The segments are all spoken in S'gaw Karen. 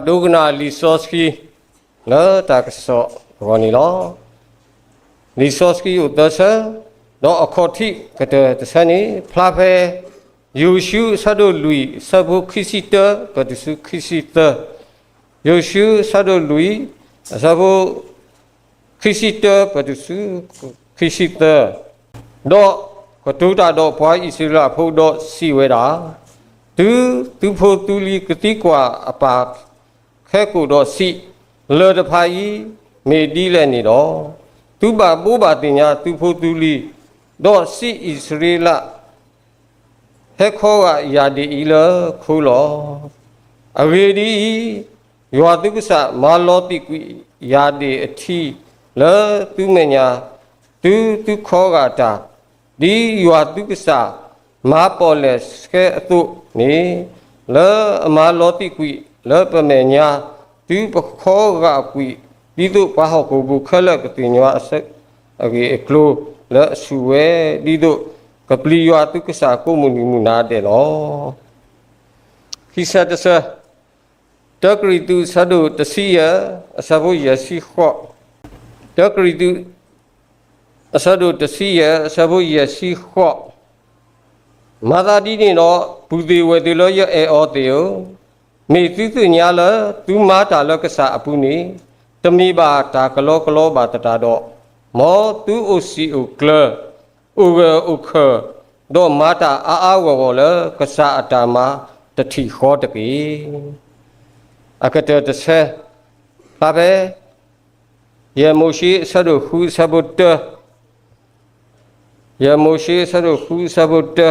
ဒိကနၣ်လံာ်စီဆှံ လၢတၢ်ကစီၣ်အဂီၢ်န့ၣ်လီၤ. လံာ်စီဆှံအိၣ်သၢဆၢ, ဒီးအခီၣ်ထံးကတၢၢ်တဆၢန့ၣ် ဖျါဖဲ ယိၤၡူအဆၢဒိၣ်လွံၢ် အဆၢဖိခံဆံတၢ ပတုၤဆူခံဆံသၢ, ယိၤၡူအဆၢဒိၣ်လွံၢ် အဆၢဖိ ခံဆံတၢ ပတုၤဆူ ခံဆံသၢ, ဒီးကတိၤတၢ်ဒီးပှၤအံၣ်စရ့လးဖိဒီးစံးဝဲဒၣ်, တုၤသုဖိသုလံၤကသံကွၢ်အပၢ်ခဲကိာ်ဒီးစံး, လၢၢ်တဖၣ်အံၤ မ့ၢ်ဒ်လဲၣ်န့ၣ်ဒီး, သုဘၣ်ဘိးဘၣ်သ့ၣ်ညါသုဖိသုလံၤ, ဒီးစံးအံၣ်စရ့လး ဟဲခီဂာ်ယၢ်ဒ့ၣ်အံၤလၢခိလီၤ. အဂ့ၢ်ဒ်အံၤ, ယွၤသုကစၢ်မၤလီၤသံးကွံာ်ယၢ်ဒ့ၣ်အထံလၢသုမဲာ်ညါ, တုၤသုခီဂာ်တၢ်, ဒ်ယွၤသုကစၢ်မၤပီၣ်လဲၣ်ဆှဲအသိးန့ၣ်, လၢအမၤလီၤသံးကွံာ်လၢပမဲာ်ညါ, တုၤပခီဂာ်ကွံာ်, ဒ်သိးပှၤဟီၣ်ခိၣ်ဖိခဲလၢာ်ကသ့ၣ်ညါအဂ့ၢ်အကျိၤလၢအဆူၣ်ဝဲ, ဒ်သိးကပျံၤယွၤသုကစၢ်ကိးမုၢ်နံၤမုၢ်နၤဒဲးလီၤ. ခံဆၢတဆၢ, တၢကရံၣ်သူးအဆၢဒိၣ်တဆံယဲၢ် အဆၢဖိယဲၢ်ဆံဃိး, တၢကရံၣ်သူး အဆၢဒိၣ်တဆံယဲၢ် အဆၢဖိယဲၢ်ဆံဃိး, မၤသးဒ်န့ၣ်ဒီး ပုၢ်သ့ၣ်ဝဲၢ်သ့ၣ်လၢယအဲၣ်အီၤသ့ၣ်ဧၢ, မ့ၢ်သုသ့ၣ်ညါလၢသုမၤတၢ်လၢကစၢ်အပူၤန့ၣ်, တမ့ၢ်ဘၣ်တၢ်ကလီကလီဘၣ်သတးဒီး, မ်သုအိၣ်စံာ်အိၣ်ကျၢၤ, အိၣ်ဂၢၢ်အိၣ်ခၢၣ်, ဒီးမၤတၢ်အါအါဂီၢ်ဂီၢ်လၢကစၢ်အတၢ်မၤတထံၣ်ဃီတက့ၢ်. အကတၢၢ်တဆၢ, ဖျါဖဲ ယဲၢ်မိၤၡ့အဆၢဒိၣ်ဃုအဆၢဖိတၢ, ယဲၢ်မိၤၡ့အဆၢဒိၣ်ဃုအဆၢဖိတၢ,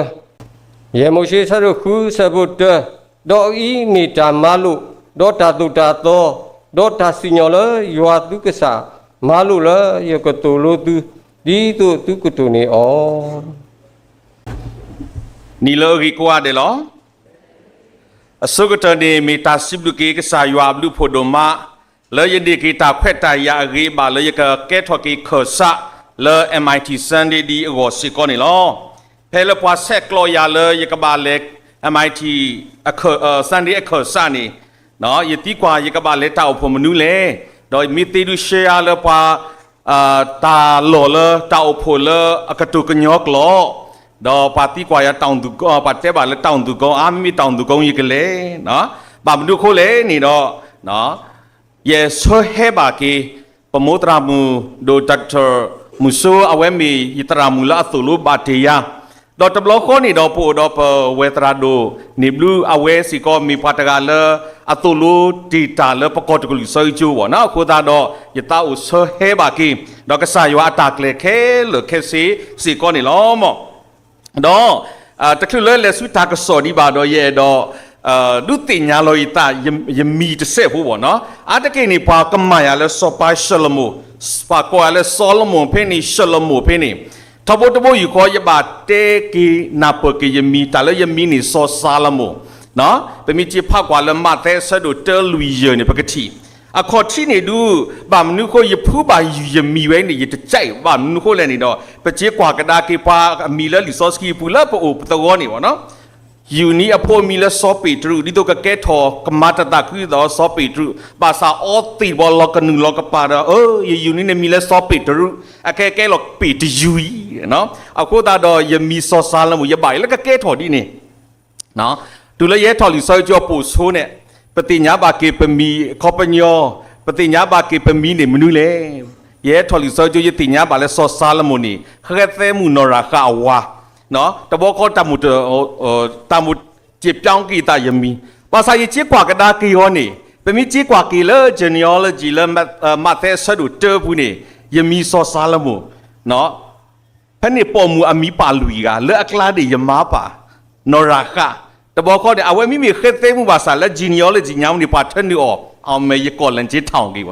ယဲၢ်မိၤၡ့အဆၢဒိၣ်ဃုအဆၢဖိတၢ, ဒီးအအံၤမ့ၢ်တၢ်မၤလိာ်, ဒီးတၢ်သိၣ်တၢ်သီ, ဒီးတၢ်စံၣ်ညီၣ်လၢယွၤသုကစၢ်မၤလိာ်လၢယကသိၣ်လိသု, ဒ်သိးသုကတိၢ်န့ၢ်အီၤ နံၤလၢအဂ့ၤကိးဂၤဒဲးလီၤ. အဆိကတၢၢ်န့ၣ် မ့ၢ်တၢ်စံးဘျုးက့ၤကစၢ်ယွၤအဘျုးအဖှိၣ်ဒိၣ်မး, လၢယန့ၢ်က့ၤတၢ်ခွဲးတၢ်ယာ်အဂ့ၤဘၣ်လၢယကကဲထီၣ်က့ၤခၢၣ်စးလၢ M I T Sunday ဒ်အံၤအဂီၢ်စ့ၢ်ကီးန့ၣ်လီၤ. ဖဲလၢပှၤဆဲးကျိးယၤလၢယကဘၣ်လဲၤ M I T Sunday အခၢၣ်စးန့ၣ်, ယသံကွၢ်ယကဘၣ်လဲၤတၢ်အိၣ်ဖှိၣ်မနုၤလဲၣ်, ဒီးမ့ၢ်သ့ဒုးရှဲယၤလၢပှၤ တၢ်လီၢ်လၢတၢ်အိၣ်ဖှိၣ်လၢအကတိၤကညီကျိာ်, ဒီးပှၤသံကွၢ်ယၤတၢ်အိၣ်သူၣ်ကီ, ပှၤတဲဘၣ်လၢတၢ်အိၣ်သူၣ်ကီ, အါ မ့မ့ၢ်တၢ်အိၣ်သူၣ်ကီယကလဲၤ, ဘၣ်မနုၤအဃိလဲၣ်န့ၣ်ဒီး, ယဆၢဟဲဘၣ်က့ၤ ပမိၢ်သရၣ်မုၣ်ဒိၣ် Doctor မုၢ်စိ အဝဲမ့ၢ်ယသရၣ်မုၣ်လၢအသိၣ်လိဘၣ်တ့ၢ်ယၤ, ဒီးတဘျီဃီန့ၣ်ဒီး ပအိၣ်ဒီးပဝဲၢ်သရၣ်ဒိၣ်န့ၣ်ဘျုး အဝဲစ့ၢ်ကီးမ့ၢ်ပှၤတဂၤလၢ အသိၣ်လိတ့ၢ်တၢ်လၢပကီၢ်တကလုာ်စီဆှံကၠိဘၣ်နီၤ. အဃိသတးဒီး ယသးအိၣ်ဆၢဟဲဘၣ်က့ၤ ဒီးကစၢ်ယွၤအတၢ်ကျဲၤခဲလၢာ်ခဲဆ့စ့ၢ်ကီးန့ၣ်လီၤ. ဒီး တချုးလၢလဲၤဆူတၢ်ကစီၣ်ဒံးဘၣ်ဒီး ယအဲၣ်ဒိး ဒုးသ့ၣ်ညါလီၤယသး ယမံၤတစဲးဖိဘၣ်နီၤ. အါတက့ၢ်န့ၣ် ပှၤကမၤယၤလၢစီၤပၤၡလိၤမိၣ်, ပှၤကိးယၤလၢစီၤလမိၣ်ဖဲန့ၣ် ၡလိၤမိၣ်ဖဲန့ၣ်, ထီဘိတဘိယူၢ်ဃီ ယဘၣ်တဲက့ၤနၢ်ပၢၢ်က့ၤယမံၤ တၢ်လၢယမံၤန့ၣ် စီၤၡလိၤမိၣ်, ပမ့ၢ်က့ၤဖးကွၢ်လၢမးသဲအဆၢဒိၣ်တၢလွံၢ်ယဲၢ်န့ၣ် ပကထံၣ်, အခီၣ်ထံးန့ၣ်ဒုး ဘၣ်မနုၤအဃိယဖုဘၣ်ယုၢ်ယမံၤဝဲန့ၣ် ယတကဲးဘၣ်မနုၤအဃိလဲၣ်န့ၣ်ဒီး ပက့ၤကွၢ်ကဒါက့ၤပှၤအမံၤလၢလံာ်စီဆှံအပူၤလၢပအိၣ်ပသဝီန့ၣ်ဘၣ်နီၤ. ယူၢ်နံၤအဖိအမံၤလၢစီၤပ့းတရူး ဒ်သိးကကဲထီၣ်ကမၤတၢ်သးခုကစီၣ်စီၤပ့းတရူး, ဘၣ်ဆၣ်အီသံးပှၤလီၤကနုာ်လီၤကပၤဒီး ယယူၢ်နံၤန့ၣ်မံၤလၢစီၤပ့းတရူး, အကဲကဲလီၤပ့းတယူၤအံၤ, အဃိသတးဒီးယမံၤစီၤၡလိၤမိၣ် ယဘၣ်အံၤလၢကကဲထီၣ်ဒ်န့ၣ် တုၤလၢယဟဲထီၣ်လံာ်စီဆှံကၠိအပိာ်ဆိန့ၣ်, ပသ့ၣ်ညါဘၣ်က့ၤပမံၤအခီပညီ, ပသ့ၣ်ညါဘၣ်က့ၤပမံၤန့ၣ်မနုၤလဲၣ်. ယဟဲထီၣ်လံာ်စီဆှံကၠိ ယသ့ၣ်ညါဘၣ်လၢစီၤၡလိၤမိၣ်န့ၣ် ဃဲသဲမုၣ်နီၢ်ရၤဃးအဝၤ, တဘျီဃီ တၢ်မိၣ်စ့ၢ်ပျီက့ၤသးယမံၤ, ဘၣ်ဆၣ်ယက့ၤကွၢ်ကဒါက့ၤအီၤန့ၣ်, ပမ့ၢ်က့ၤကွၢ်က့ၤလၢ genealogy လၢမးသဲအဆၢဒိၣ်တၢအပူၤန့ၣ်, ယမံၤစီၤၡလိၤမိၣ် ဖဲန့ၣ်ပိာ်မုၣ်အမံၤပာ်လွံၢ်ဂၤ လၢအကျါန့ၣ် ယမါပာ် နီၢ်ရၤဃး, တဘျီဃီန့ၣ် အဝဲမ့မ့ၢ်ဃဲသဲမုၣ်ဘၣ်ဆၣ်လၢ genealogy ညါန့ၣ် ပှၤထၢနုာ်အီၤ အမ့ၢ်ယကိးလၢက့ၤထီၣ်က့ၤဘၣ်နီၤ.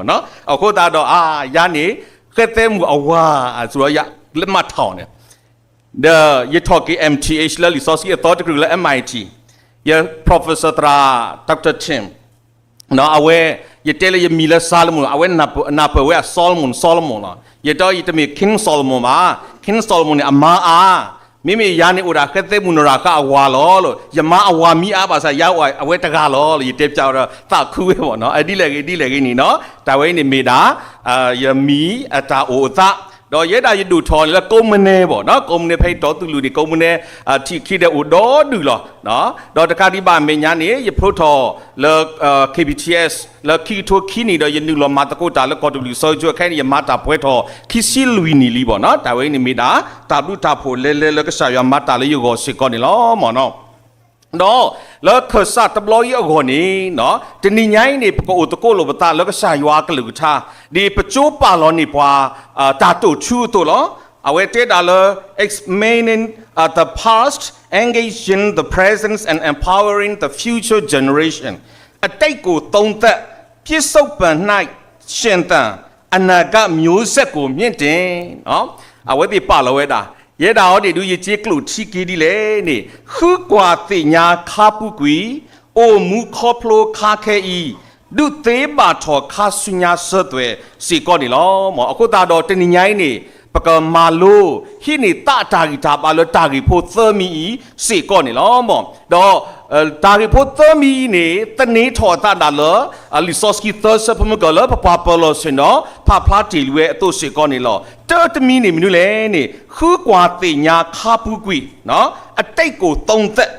အဃိသတးဒီး အါ ယၤန့ၣ် ဃဲသဲမုၣ်အဝၤ အစူးဒီးယၤလၢမၤထီၣ်န့ၣ် ဒီးယထီၣ်က့ၤ M T H လၢလံာ်စီဆှံအသီတကတြူၢ်လၢ M I T, ယ professor သရၣ် Doctor Tim အဝဲ ယတဲလၢယမံၤလၢစီၤလမိၣ်, အဝဲနၢ်ပၢၢ်ဝဲအစီၤလမိၣ် စီၤလမိၣ်လီၤ. ယတဲအီၤယတမ့ၢ် King Solomon ဘၣ်, King Solomon န့ၣ် အမါအါ, မ့မ့ၢ်ယၤန့ၣ်အိၣ်ဒၣ်ဃဲသဲမုၢ်နီၢ်ရၤဃးအဝၤလီၤ. ယမါအဝၤမံအါဘၣ်ဆၣ် ယၤအိၣ်အဝဲတဂၤလီၤ. ယတဲပၠးဝဲဒီးသးခုဝဲမ့ၢ်နီၤ. ဒ်လဲၣ်ဂ့ၤဒ်လဲၣ်ဂ့ၤန့ၣ်နီၤ တၢ်ဝဲအံၤန့ၣ်မ့ၢ်ဒၣ် ယမံၤအတၢ်အိၣ်အသး, ဒီးယဲဒၣ်ယဒိၣ်ထီၣ်န့ၣ်လၢကိးမုၢ်နံၤဘၣ်နီၤ, ကိးမုၢ်နံၤဖဲယတီၢ်သူၣ်လူၢ်န့ၣ် ကိးမုၢ်နံၤ ထံၣ်ခံဒဲးအိၣ်ဒီဒူၣ်လီၤ. ဒီးတကးဒံးဘၣ်အမဲာ်ညါန့ၣ် ယဖျိထီၣ်လၢ KBTS လၢခံကထိခံနံၣ်ဒီး ယနုာ်လီၤမၤသကိးတၢ်လၢကီၢ်တဘျုးစီဆှံကၠိခဲအံၤန့ၣ် ယမၤတၢ်ပှဲၤထီၣ်ခံဆံလွံၢ်နံၣ်လံဘၣ်နီၤ. တၢ်ဝဲအံၤန့ၣ်မ့ၢ်ဒၣ် တၢ်ဘျုးတၢ်ဖှိၣ်လဲၤလဲၤလၢကစၢ်ယွၤမၤတၢ်လၢယဂီၢ်စ့ၢ်ကီးန့ၣ်လီၤမ့ၢ်နီၤ. ဒီးလၢခၢၣ်စးတဘျီအံၤအဂီၢ်န့ၣ် တနံၤညါအံၤန့ၣ် ပကအိၣ်သကိးလိာ်ပသးလၢကစၢ်ယွၤအကလုၢ်ကထါ, ဒ်ပကၠိပာ်လီၤန့ၢ်ပှၤ တၢ်တိာ်ထူအသိးလီၤ. အဝဲတဲဒၣ်လၢ examining the past, engaging the present and empowering the future generation. အတိတ်ကိုသုံးသပ်, ပစ္စုပ္ပန်၌ရှင်သန်, အနာဂတ်မျိုးဆက်ကိုမြှင့်တင်. အဝဲသ့ၣ်ပာ်လီၤဝဲဒၣ် ယဲဒၣ်အီၤန့ၣ်ဒုး ယစ့ကျိၣ်ထံက့ၤဒ်လဲၣ်န့ၣ် ဃုကွၢ်သ့ၣ်ညါခါပူၤကွံာ်, အိၣ်မူခီဖျိခါခဲအံၤ, ဒုးသ့ဘၣ်ထီၣ်ခါဆူညါစၢၤသွဲၣ်စ့ၢ်ကီးန့ၣ်လီၤ. အဃိသတးဒီးတနံၤညါအံၤန့ၣ် ပကမၤလိဟံးန့ၢ်သးတၢ်ဂံၢ်တၢ်ဘါလၢတၢ်ဂ့ၢ်ဖိသၢမံၤအံၤစ့ၢ်ကီးန့ၣ်လီၤ. ဒီး တၢ်ဂ့ၢ်ဖိသၢမံၤအံၤန့ၣ် သန့ၤထီၣ်အသးဒၣ်လၢ လံာ်စီဆှံသၢဆၢဖိမုၢ်ကီၢ်လၢပပှၤပၢၤလီၢ်ဆ့ၣ်နီၤ ဖးဖျါတ့ၢ်လံဝဲအသိးစ့ၢ်ကီးန့ၣ်လီၤ. တၢတမံၤန့ၣ်မနုၤလဲၣ်န့ၣ် ဃုကွၢ်သ့ၣ်ညါခါပူၤကွံာ်, အတိတ်ကိုသုံးသပ်.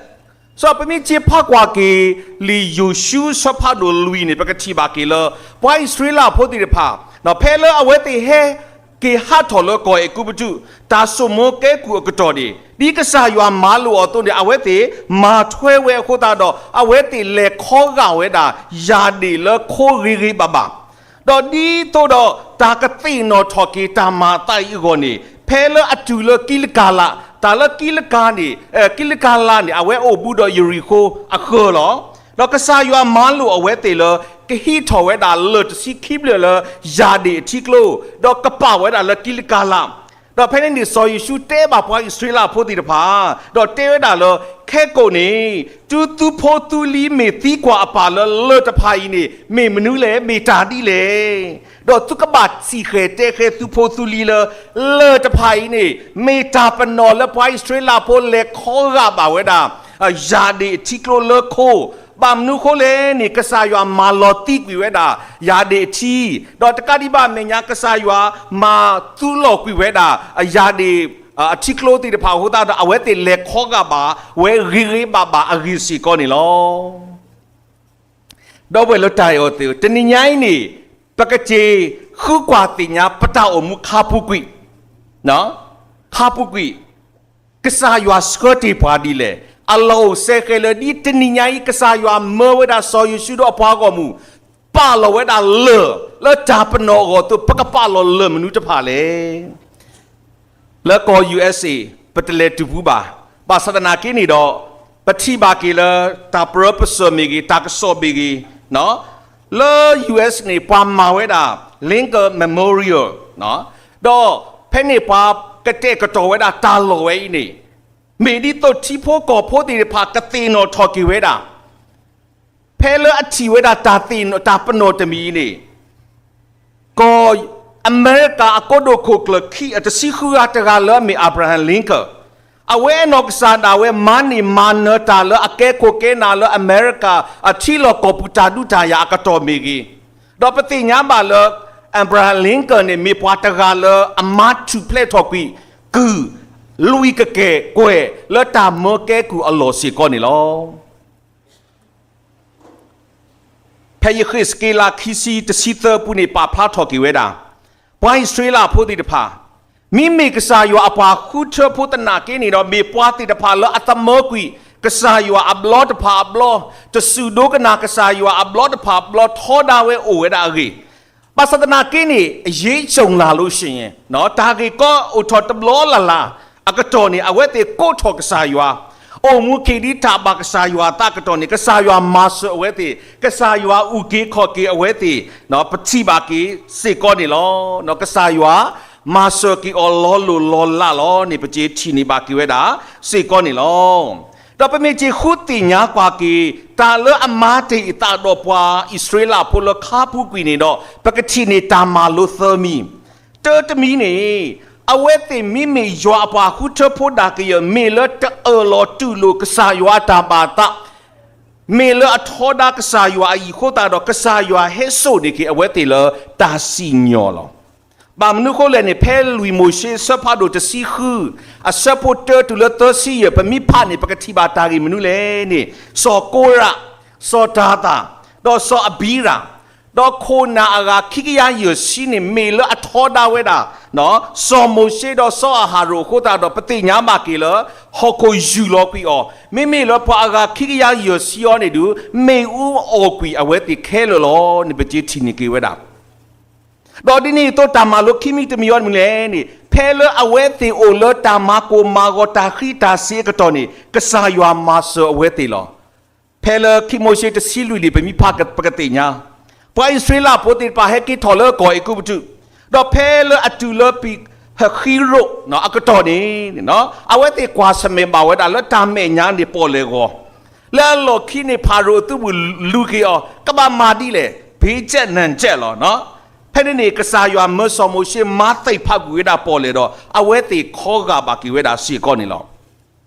စီၤပမ့ၢ်က့ၤဖးကွၢ်က့ၤ လံာ်ယိၤၡူအဆၢဖးဒိၣ်လွံၢ်န့ၣ် ပကထံၣ်ဘၣ်က့ၤလၢ ပှၤအံၣ်စရ့လးဖိသ့ၣ်တဖၣ် ဖဲလၢအဝဲသ့ၣ်ဟဲက့ၤဟးထီၣ်လၢကီၢ်အဲၤကူပတူး တၢ်စိာ်မီၤကဲကုၢ်အကတီၢ်န့ၣ် ဒ်ကစၢ်ယွၤမၤလိာ်အီၤအသိးန့ၣ် အဝဲသ့ၣ်မၤထွဲဝဲအဃိသတးဒီး အဝဲသ့ၣ်လဲၤခီဂာ်ဝဲဒၣ် ယၣ်ဒ့ၣ်လၢခိဂ့ၤဂ့ၤဘၣ်ဘၣ် ဒီးဒ်သိးဒီးတၢ်ကသ့ၣ်နီၣ်ထီၣ်က့ၤတၢ်မၤအသးအံၤအဂီၢ်န့ၣ် ဖဲလၢအတုၤလၢကံလကၤလး, တၢ်လၢကံလကၤန့ၣ်, ကံလကၤလးန့ၣ် အဝဲအိၣ်ဘူးဒီးယရံၣ်ဃိအဃၢၤလီၤ. ဒီးကစၢ်ယွၤမၤလိာ်အဝဲသ့ၣ်လၢ ကဟံးထီၣ်ဝဲဒၣ်လၢၢ်တဆံခံဘျဲၣ်လၢ ယၣ်ဒ့ၣ်အထံကျိ, ဒီးကပာ်ဝဲဒၣ်လၢကံလကၤလး ဒီးဖဲန့ၣ်န့ၣ် စီၤယိၤၡူတဲဘၣ်ပှၤအံၣ်စရ့လးဖိသ့ၣ်တဖၣ်, ဒီးတဲဝဲဒၣ်လၢ ခဲကိာ်န့ၣ် တုၤသုဖိသုလံၤမ့ၢ်သံကွၢ်အပၢ်လၢလၢၢ်တဖၣ်အံၤန့ၣ် မ့ၢ်မနုၤလဲၣ်, မ့ၢ်တၢ်ဒ်လဲၣ်, ဒီးသုကဘၣ်စံၣ်ဃဲၤတဲဃဲသုဖိသုလံၤလၢ လၢၢ်တဖၣ်အံၤန့ၣ် မ့ၢ်တၢ်ပနီၣ်လၢပှၤအံၣ်စရ့လးဖိလဲၤခီဂာ်ဘၣ်ဝဲဒၣ် ယၣ်ဒ့ၣ်အထံကျိလၢခိ ဘၣ်မနုၤအဃိလဲၣ်န့ၣ် ကစၢ်ယွၤမၤလီၤသံကွံာ်ဝဲဒၣ် ယၣ်ဒ့ၣ်အထံ, ဒီးတကးဒံးဘၣ်အမဲာ်ညါ ကစၢ်ယွၤမၤသူလီၤကွံာ်ဝဲဒၣ် ယၣ်ဒ့ၣ်အထံကျိသ့ၣ်တဖၣ်အဃိသတးဒီး အဝဲသ့ၣ်လဲၤခီဂာ်ဘၣ်ဝဲဂ့ၤဂ့ၤဘၣ်ဘၣ်အဂ့ၢ်စ့ၢ်ကီးန့ၣ်လီၤ. ဒီပုၢ်ဝဲၢ်လၢတၢ်အဲၣ်အီၤသ့ၣ်ဧၢ, တနံၤညါအံၤန့ၣ် ပကစ့ၢ်ဃုကွၢ်သ့ၣ်ညါပတၢ်အိၣ်မူခါပူၤကွံာ်, ခါပူၤကွံာ် ကစၢ်ယွၤဆှၢတ့ၢ်ပှၤဒ်လဲၣ်. အလီၢ်အိၣ်စဲဃဲၤလၢဒ်တနံၤညါအံၤ ကစၢ်ယွၤမၢဝဲဒၣ်စီၤယိၤၡူဒီးအပှၤဂီၢ်မုၢ် ပာ်လီၤဝဲဒၣ်လၢၢ်လၢတၢ်ပနီၣ်အဂီၢ်အသိး ပကပာ်လီၤလၢၢ်မနုၤတဖၣ်လဲၣ်. လၢကီၢ် ယူၣ်အၢၣ်စ့ၣ် ပတလဲၤတုၤပူၤဘၣ်. ဘၣ်ဆၣ်သနာ်က့န့ၣ်ဒီး ပထံၣ်ဘၣ်က့ၤလၢ တၢ်ပၢပစၢၢ်မ့ၢ်ဂ့ၤ တၢ်ကစီၣ်မ့ၢ်ဂ့ၤ, လၢ ယူၣ်အၢၣ်စ့ၣ် န့ၣ် ပှၤမၤဝဲဒၣ် Lincoln Memorial ဒီးဖဲန့ၣ်ပှၤကတဲာ်ကတီၤဝဲဒၣ်တၢ်လီၢ်ဝဲအံၤန့ၣ် မ့ၢ်ဒ်သိးထံဖိကီၢ်ဖိသ့ၣ်တဖၣ်ကသ့ၣ်နီၣ်ထီၣ်က့ၤဝဲဒၣ် ဖဲလၢအထံၣ်ဝဲဒၣ်တၢ်သ့ၣ် တၢ်ပနီၣ်တမံၤအံၤန့ၣ် ကီၢ်အမဲရကၤအကိတိာ်ခိၣ်ကျၢၢ်ခံ အတဆံဃုဂၤတဂၤလၢအမ့ၢ် Abraham Lincoln အဝဲအနီၢ်ကစၢ်ဒၣ်ဝဲ မၤန့ၢ်မၤနၢၤတၢ်လၢအကဲခိၣ်ကဲနၢ်လၢအမဲရကၤ အထံလီၢ်ကီၢ်ပူၤတၢ်ဒုးတၢ်ယၤအကတီၢ်မ့ၢ်ဂ့ၤ, ဒီးပသ့ၣ်ညါဘၣ်လၢ Abraham Lincoln န့ၣ် မ့ၢ်ပှၤတဂၤလၢအမၤထူၣ်ဖျဲးထီၣ်ကွံာ် ကုၢ်လွံၢ်ကကဲာ်ကွဲၢ်လၢတၢ်မၢကဲကုၢ်အလီၢ်စ့ၢ်ကီးန့ၣ်လီၤ. ဖဲယဃ့းစက့လးခံဆံတဆံသၢအပူၤန့ၣ် ပာ်ဖျါထီၣ်က့ၤဝဲဒၣ် ပှၤအံၣ်စရ့လးဖိသ့ၣ်တဖၣ် မ့မ့ၢ်ကစၢ်ယွၤအပှၤဃုထၢဖိသနာ်က့န့ၣ်ဒီး မ့ၢ်ပှၤသ့ၣ်တဖၣ်လၢအသမၢကွံာ် ကစၢ်ယွၤအဘျီတဖၣ်အဘျီ, တစူၢ်ဒိကနၣ်ကစၢ်ယွၤအဘျီတဖၣ်အဘျီ ထီဒါဝဲအိၣ်ဝဲဒၣ်အဂ့ၢ် ဘၣ်ဆၣ်သနာ်က့န့ၣ် အရေးကြုံလာလို့ရှိရင် တၢ်ဂ့ၢ်ကီအိၣ်ထီၣ်တဘျီလၢ်လၢ်အကတီၢ်န့ၣ် အဝဲသ့ၣ်ကိးထီၣ်ကစၢ်ယွၤ, အိၣ်မူက့ၤဒ်တၢ်ဘၣ်ကစၢ်ယွၤအသးအကတီၢ်န့ၣ် ကစၢ်ယွၤမၤစၢၤအဝဲသ့ၣ်, ကစၢ်ယွၤအုၣ်က့ၤခီၣ်က့ၤအဝဲသ့ၣ်, ပထံၣ်ဘၣ်က့ၤစ့ၢ်ကီးန့ၣ်လီၤ. ကစၢ်ယွၤမၤစၢၤက့ၤအီၤလီၤလိၢ်လီၤလးလီၤန့ၣ် ပက့ၤထံၣ်န့ၢ်ဘၣ်က့ၤဝဲဒၣ်စ့ၢ်ကီးန့ၣ်လီၤ. ဒီးပမ့ၢ်က့ၤဃုသ့ၣ်ညါကွၢ်က့ၤ တၢ်လၢအမၤတ့ၢ်အသးဒီးပှၤအံၣ်စရ့လးဖိလၢခါပူၤကွံာ်န့ၣ်ဒီး ပကထံၣ်န့ၢ်တၢ်မၤလိသၢမံၤ, တၢတမံၤန့ၣ် အဝဲသ့ၣ်မ့မ့ၢ်ယွၤအပှၤဃုထၢဖိဒၣ်ကယၢၢ် မ့ၢ်လၢတအၢၣ်လီၤတူၢ်လိာ်ကစၢ်ယွၤအတၢ်ဘၣ်သး, မ့ၢ်လၢအထီဒါကစၢ်ယွၤအအံၤအဃိသတးဒီး ကစၢ်ယွၤဟဲစိာ်န့ၢ်က့ၤအဝဲသ့ၣ်လၢတၢ်စံၣ်ညီၣ်လီၤ. ဘၣ်မနုၤအဃိလဲၣ်န့ၣ် ဖဲလွံၢ်မိၤၡ့အဆၢဖးဒိၣ်တဆံဃု အဆၢဖိတၢတုၤလၢသၢဆံယဲၢ် ပမ့ၢ်ဖးန့ၣ် ပကထံၣ်ဘၣ်တၢ်ဂ့ၢ်မနုၤလဲၣ်န့ၣ် စီၤကိရး, စီၤတၤသၣ်, ဒီးစီၤအဘံရၣ်, ဒီးခိၣ်နၢ်အဂၤခံကယၤယဲၢ်ဆံန့ၣ် မ့ၢ်လၢအထီဒါဝဲဒၣ် စီၤမိၤၡ့ဒီးစီၤအၤဟရိၣ်အဃိသတးဒီး ပသ့ၣ်ညါဘၣ်က့ၤလၢ ဟီၣ်ခိၣ်ယူၢ်လီၤကွံာ်အီၤ, မ့မ့ၢ်လၢပှၤအဂၤခံကယၤယဲၢ်ဆံအံၤန့ၣ်ဒုး မ့ၣ်အူအီၣ်ကွံာ်အဝဲသ့ၣ်ခဲလၢာ်လီၤန့ၣ် ပကထံၣ်န့ၢ်က့ၤဝဲဒၣ် ဒီးဒ်န့ၣ်အသိး တၢ်မၤလိခံမံၤတမံၤအံၤမနုၤလဲၣ်န့ၣ် ဖဲလၢအဝဲသ့ၣ်အိၣ်လၢတၢ်မၤကိၢ်မၤဂီၤ တၢ်ဃံတၢ်စ့ၤအကတီၢ်န့ၣ် ကစၢ်ယွၤမၤစၢၤအဝဲသ့ၣ်လီၤ. ဖဲလၢခံမိၤၡ့တဆံလွံၢ်န့ၣ် ပမ့ၢ်ဖးပကသ့ၣ်ညါ, ပှၤအံၣ်စရ့လးဖိသ့ၣ်တဖၣ်ဟဲက့ၤထီၣ်လၢကီၢ်အဲၤကူပတူး, ဒီးဖဲလၢအတုၤလၢပံၤဟဃံရိၣ်အကတီၢ်န့ၣ် အဝဲသ့ၣ်ကွၢ်ဆၢၣ်မဲာ်ဘၣ်ဝဲဒၣ်လၢတၢ်မဲာ်ညါန့ၣ်ပီၣ်လဲၣ်ဂီၤ လၢအလီၢ်ခံန့ၣ် ဖၤရိၤအသုးဘူးလူၤက့ၤအီၤ ကဘၣ်မၤဒ်လဲၣ်, ဘ့ကၠဲးနၢ်ကၠဲးလီၤ. ဖဲန့ၣ်န့ၣ် ကစၢ်ယွၤမၢစီၤမိၤၡ့မၤသံၣ်ဖးကွံာ်ဝဲဒၣ်ပီၣ်လဲၣ်ဒီး အဝဲသ့ၣ်ခီဂာ်ဘၣ်က့ၤဝဲဒၣ်စ့ၢ်ကီးန့ၣ်လီၤ.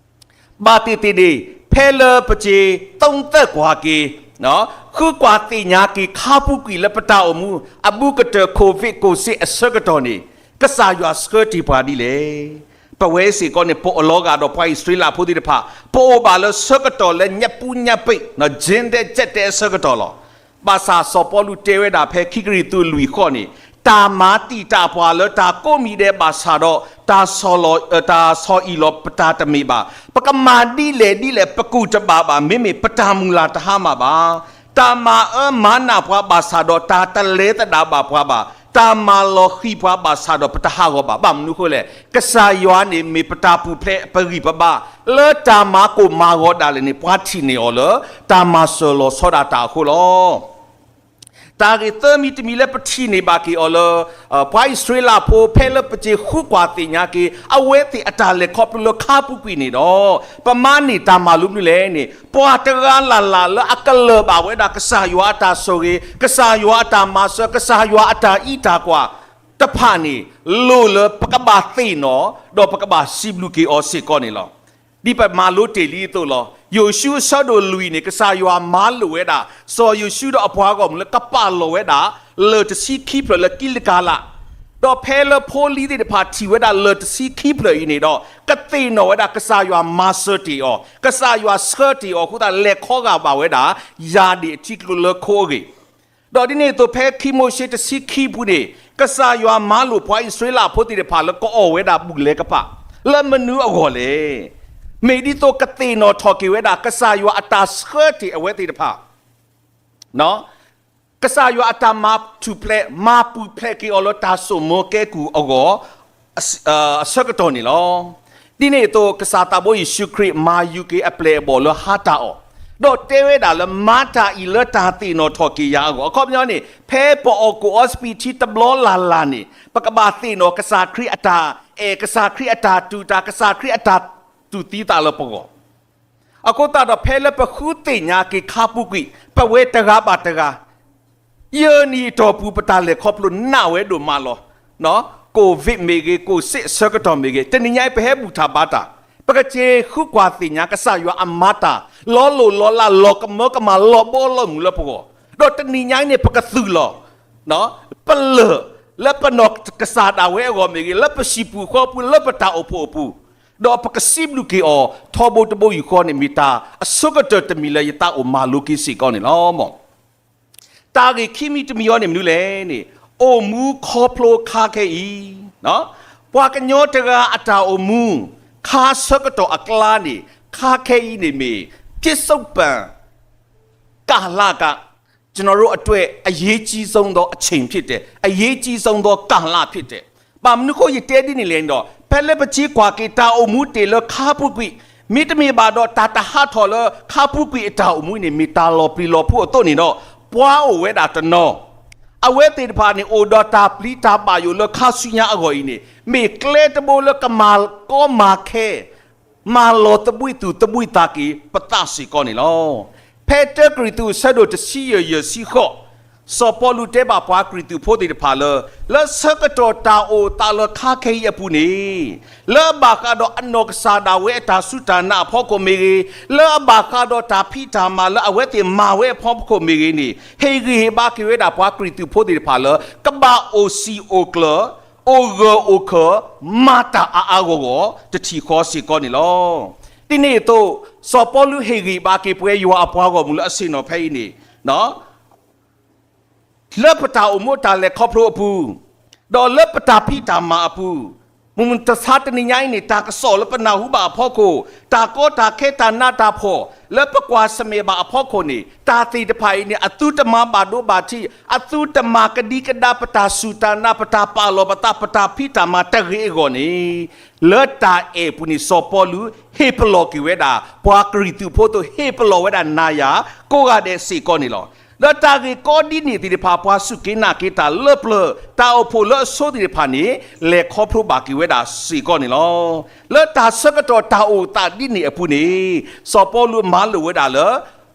ဘၣ်သ့ၣ်သ့ၣ်န့ၣ် ဖဲလၢပက့ၤ သုံးသပ် ကွၢ်က့ၤ ဃုကွၢ်သ့ၣ်ညါက့ၤ ခါပူၤကွံာ်လၢပတၢ်အိၣ်မူ အဘူးကတၢၢ် COVID ကိၣ်စ့အဆၢကတီၢ်န့ၣ် ကစၢ်ယွၤဆှၢတ့ၢ်ပှၤဒ်လဲၣ်. ပဝဲစ့ၢ်ကီးန့ၣ် ပအိၣ်လီၤဂာ်ဒီးပှၤအံၣ်စရ့လးဖိသ့ၣ်တဖၣ် ပအိၣ်ဘၣ်လၢဆၢကတီၢ်လၢညၣ်ပူၤညၣ်ပ့ၣ် ကၠ့ဒဲကၠဲးတဲအဆၢကတီၢ်လီၤ. ဘၣ်ဆၣ်စီၤပီလူးတဲဝဲဒၣ်ဖဲခံကရံၣ်သူးလွံၢ်ဃိးန့ၣ် တၢ်မၤတံာ်တာ်ပှၤလၢတၢ်ကိးမံၤဒဲးဘၣ်ဆၣ်ဒီး တၢ်ဆီၣ်လီၤ တၢ်ဆီၣ်အံၣ်လီၤပတၢ်တမ့ၢ်ဘၣ်. ပကမၤဒ်လဲၣ်ဒ်လဲၣ် ပကူၣ်တဘၣ်ဘၣ် မ့မ့ၢ်ပတၢ်မုၢ်လၢ်တဟါမၢ်ဘၣ်. တၢ်မၤအၢမၤနးပှၤဘၣ်ဆၣ်ဒီး တၢ်တလဲၤသဒၣ်ဘၣ်ပှၤဘၣ်. တၢ်မၤလီၤဃံၤပှၤဘၣ်ဆၣ်ဒီး ပတဟးဂီၤဘၣ်. ဘၣ်မနုၤအဃိလဲၣ်, ကစၢ်ယွၤန့ၣ်မ့ၢ်ပတၢ်ပူၤဖျဲးပဂံၢ်ပဘါ, လၢတၢ်မၤကိၢ်မၤဂီၤဒၣ်လဲာ်န့ၣ် ပှၤထံၣ်န့ၢ်အီၤလၢ တၢ်မၤစၢၤလီၤဆီဒၣ်တၢ်အဃိလီၤ. တၢ်ဂ့ၢ်သၢမံၤတမံၤလၢပထံၣ်န့ၢ်ဘၣ်က့ၤအီၤလၢ ပှၤအံၣ်စရ့လးဖိ ဖဲလၢပက့ၤဃုကွၢ်သ့ၣ်ညါက့ၤ အဝဲသ့ၣ်အတၢ်လဲၤခီဖျိလၢခါပူၤကွံာ်န့ၣ်ဒီး ပမၤန့ၢ်တၢ်မၤလိမနုၤလဲၣ်န့ၣ် ပှၤတဂၤလၢ်လၢ်လၢအကလၢၢ်ဘၣ်ဝဲဒၣ် ကစၢ်ယွၤအတၢ်ဆိၣ်ဂ့ၤ, ကစၢ်ယွၤအတၢ်မၤစၢၤ, ကစၢ်ယွၤအတၢ်အံးတၢ်ကွၢ်တဖၣ်န့ၣ် လိၣ်လၢပကဘၣ်သ့ၣ်နီၣ် ဒီးပကဘၣ်စံးဘျုးက့ၤအီၤစ့ၢ်ကီးန့ၣ်လီၤ. ဒ်ပမၤလိတ့ၢ်လံအသိးလီၤ. ယိၤၡူအဆၢဒိၣ်လွံၢ်န့ၣ် ကစၢ်ယွၤမၤလိာ်ဝဲဒၣ် စီၤယိၤၡူဒီးအပှၤဂီၢ်မုၢ်လၢကပာ်လီၤဝဲဒၣ် လၢၢ်တဆံခံဖျၢၣ်လၢကံးလကၤလး, ဒီးဖဲလၢဖိလံၤသ့ၣ်တဖၣ်ထံၣ်ဝဲဒၣ်လၢၢ်တဆံခံဖျၢၣ်အံၤန့ၣ်ဒီး ကသ့ၣ်နီၣ်ဝဲဒၣ်ကစၢ်ယွၤမၤစၢၤတ့ၢ်အီၤ, ကစၢ်ယွၤဆှၢတ့ၢ်အီၤအဃိသတး လဲၤခီဂာ်ဘၣ်ဝဲဒၣ် ယၤဒ့ၣ်အထံကျိလၢခိအဂ့ၢ် ဒီးဒ်န့ၣ်အသိး ဖဲခံမိၤၡ့တဆံခံပူၤန့ၣ် ကစၢ်ယွၤမၤလိာ်ပှၤအံၣ်စရ့လးဖိသ့ၣ်တဖၣ်လၢကအီၣ်ဝဲဒၣ်ဘူၣ်လဲကပၣ် လၢမနုၤအဂီၢ်လဲၣ်. မ့ၢ်ဒ်သိးကသ့ၣ်နီၣ်ထီၣ်က့ၤဝဲဒၣ် ကစၢ်ယွၤအတၢ်ဆှၢတ့ၢ်အဝဲသ့ၣ်တဖၣ် ကစၢ်ယွၤအတၢ်မၤထူၣ်ဖျဲး မၤပူၤဖျဲးက့ၤအီၤလၢတၢ်စိာ်မူကဲကုၢ်အဂီၢ် အဆၢကတီၢ်န့ၣ်လီၤ. ဒ်န့ၣ်အသိး ကစၢ်သးဘိယ့ၣ်ၡူးခရံာ် မၤယူၤက့ၤအပျဲၢ်အဘီၣ်လၢဟါတၢ်အီၣ်, ဒီးတဲဝဲဒၣ်လၢ မၤတၢ်အံၤလၢတၢ်သ့ၣ်နီၣ်ထီၣ်က့ၤယၤအဂီၢ်. အခီပညီန့ၣ် ဖဲပအီၣ်ကူၣ်အီစပံးထံတဘျီလၢ်လၢ်န့ၣ် ပကဘၣ်သ့ၣ်နီၣ်ကစၢ်ခရံာ်အတၢ်အဲၣ်, ကစၢ်ခရံာ်အတၢ်တူၢ်တၢ်, ကစၢ်ခရံာ်အတၢ်တူၢ်သံသးလၢပဂီၢ် အဃိသတးဒီး ဖဲလၢပဃုသ့ၣ်ညါက့ၤခါပူၤကွံာ် ပဝဲတဂၤဘၣ်တဂၤ ယဲၢ်နံၣ်အတီၢ်ပူၤ ပတၢ်လဲၤခီဖျိနးဝဲဒိၣ်မးလီၤ. ကိၣ်ဝံးမ့ၢ်ဂ့ၤ, ကိၣ်စ့အဆၢကတီၢ်မ့ၢ်ဂ့ၤ, တနံၤညါအံၤ ပဟဲဘူၣ်ထီၣ်ဘါတၢ်, ပကစ့ဃုကွၢ်သ့ၣ်ညါ ကစၢ်ယွၤအမၤတၢ် လီၤလိၢ်လီၤလး လီၤကမၢကမၣ် လီၤဘီလီၤမုၢ်လၢပဂီၢ်, ဒီးတနံၤညါအံၤန့ၣ် ပကသုးလီၤ ပလၢၢ်လၢပနီၢ်ကစၢ်ဒၣ်ဝဲအဂီၢ်မ့ၢ်ဂ့ၤ, လၢပဟံၣ်ပူၤဃီပူၤ, လၢပတၢ်အိၣ်ဖှိၣ်အပူၤ, ဒီးပကစံးဘျုးက့ၤအီၤ ထီဘိတဘိယူၢ်ဃီန့ၣ် မ့ၢ်တၢ်အဆိကတၢၢ်တမံၤလၢယသးအိၣ်မၤလိက့ၤစ့ၢ်ကီးန့ၣ်လီၤ. တၢ်ဂ့ၢ်ခံမံၤတမံၤအံၤန့ၣ်မနုၤလဲၣ်န့ၣ်, အိၣ်မူခီဖျိခါခဲအံၤ, ပှၤကညီတဂၤအတၢ်အိၣ်မူ ခါဆၢကတီၢ်အကျါန့ၣ် ခါခဲအံၤန့ၣ်မ့ၢ် ပစ္စုပ္ပန် ကာလက ကျွန်တော်တို့အတွက် အရေးကြီးဆုံးသော အချိန်ဖြစ်တယ်။ အရေးကြီးဆုံးသော ကာလဖြစ်တယ်. ဘၣ်မနုၤဃိယတဲဒ်န့ၣ်လဲၣ်န့ၣ်ဒီး ဖဲလၢပက့ၤကွၢ်က့ၤတၢ်အိၣ်မူတ့ၢ်လၢခါပူၤကွံာ်, မ့တမ့ၢ်ဘၣ်ဒီး တၢ်တဟးထီၣ်လၢခါပူၤကွံာ်အတၢ်အိၣ်မူန့ၣ် မ့ၢ်တၢ်လီၤပျံၤလီၤဖုးအသိးန့ၣ်ဒီး ပှၤအိၣ်ဝဲဒၣ်တနီၤ အဝဲသ့ၣ်တဖၣ်န့ၣ် အိၣ်ဒီးတၢ်ပျံၤတၢ်ဘၣ်ယိၣ်လၢခါဆူညါအဂီၢ်အံၤန့ၣ် မ့ၢ်ကျဲတဘိလၢကမၤကီမၤခဲ မၤလီၤသဘှံးသူၣ်သဘှံးသးက့ၤပသးစ့ၢ်ကီးန့ၣ်လီၤ. ဖဲတၢကရံၣ်သူး အဆၢဒိၣ်တဆံယဲၢ် ယဲၢ်ဆံဃိး, စီၤပီလူးတဲဘၣ်ပှၤကရံၣ်သူးဖိသ့ၣ်တဖၣ်လၢ လၢဆၢကတီၢ်တၢ်အိၣ်သးလၢခါခဲအံၤအပူၤန့ၣ်, လၢအဘၣ်ဃးဒီးအနီၢ်ကစၢ်ဒၣ်ဝဲအတၢ်စူၢ်တၢ်နာ်အဖီခိၣ်မ့ၢ်ဂ့ၤ, လၢအဘၣ်ဃးဒီးတၢ်ဖံးတၢ်မၤလၢအဝဲသ့ၣ်မၤဝဲအဖီခိၣ်မ့ၢ်ဂ့ၤန့ၣ်, ဟ့ၣ်ဂံၢ်ဟ့ၣ်ဘါက့ၤဝဲဒၣ်ပှၤကရံၣ်သူးဖိသ့ၣ်တဖၣ်လၢ ကဘၣ်အိၣ်စံာ်အိၣ်ကျၢၤ, အိၣ်ဂၢၢ်အိၣ်ခၢၣ်, မၤတၢ်အါအါဂီၢ်ဂီၢ် တထံၣ်ဃီစ့ၢ်ကီးန့ၣ်လီၤ. ဒ်န့ၣ်အသိး, စီၤပီလူးဟ့ၣ်ဂံၢ်ဟ့ၣ်ဘါက့ၤပဝဲယွၤအပှၤဂီၢ်မုၢ်လၢအဆ့ၣ်နီၤဖဲအံၤန့ၣ် လၢပတၢ်အိၣ်မူတၢ်လဲၤခီဖျိအပူၤ, ဒီးလၢပတၢ်ဖံးတၢ်မၤအပူၤ, မုၢ်မဆါတနံၤညါအံၤန့ၣ် တၢ်ကစီၣ်လၢပနၢ်ဟူဘၣ်အဖီခိၣ်, တၢ်ကီတၢ်ခဲတၢ်နးတၢ်ဖှီၣ် လၢပကွၢ်ဆၢၣ်မဲာ်ဘၣ်အဖီခိၣ်န့ၣ်, တၢ်သ့ၣ်တဖၣ်အံၤန့ၣ် အသုတမၤဘၣ်ဒိဘၣ်ထံး, အသုတမၤကဒံကဒါပတၢ်စူၢ်တၢ်နာ် ပတၢ်ပာ်လီၤပသး ပတၢ်ဖံးတၢ်မၤတဂ့ၤအဂီၢ်န့ၣ်, လၢတၢ်အဲၣ်ပူၤန့ၣ် စီၤပီလူးဟ့ၣ်ပလီၢ်က့ၤဝဲဒၣ် ပှၤကရံၣ်သူးဖိအသိး ဟ့ၣ်ပလီၢ်ဝဲဒၣ်နၤယၤ ကိးဂၤဒဲးစ့ၢ်ကီးန့ၣ်လီၤ. လၢတၢ်ဂ့ၢ်ကီဒ်န့ၣ်သ့ၣ်တဖၣ် ပှၤစူၢ်က့ၤနာ်က့ၤတၢ်လၢပျၢၤ တၢ်အိၣ်ဖှိၣ်လၢအဆိသ့ၣ်တဖၣ်န့ၣ် လဲၤခီဖျိဘၣ်က့ၤဝဲဒၣ်စ့ၢ်ကီးန့ၣ်လီၤ. လၢတၢ်ဆၢကတီၢ်တၢ်အိၣ်သးဒ်န့ၣ်အပူၤန့ၣ်, စီၤပီလူးမၤလိာ်ဝဲဒၣ်လၢ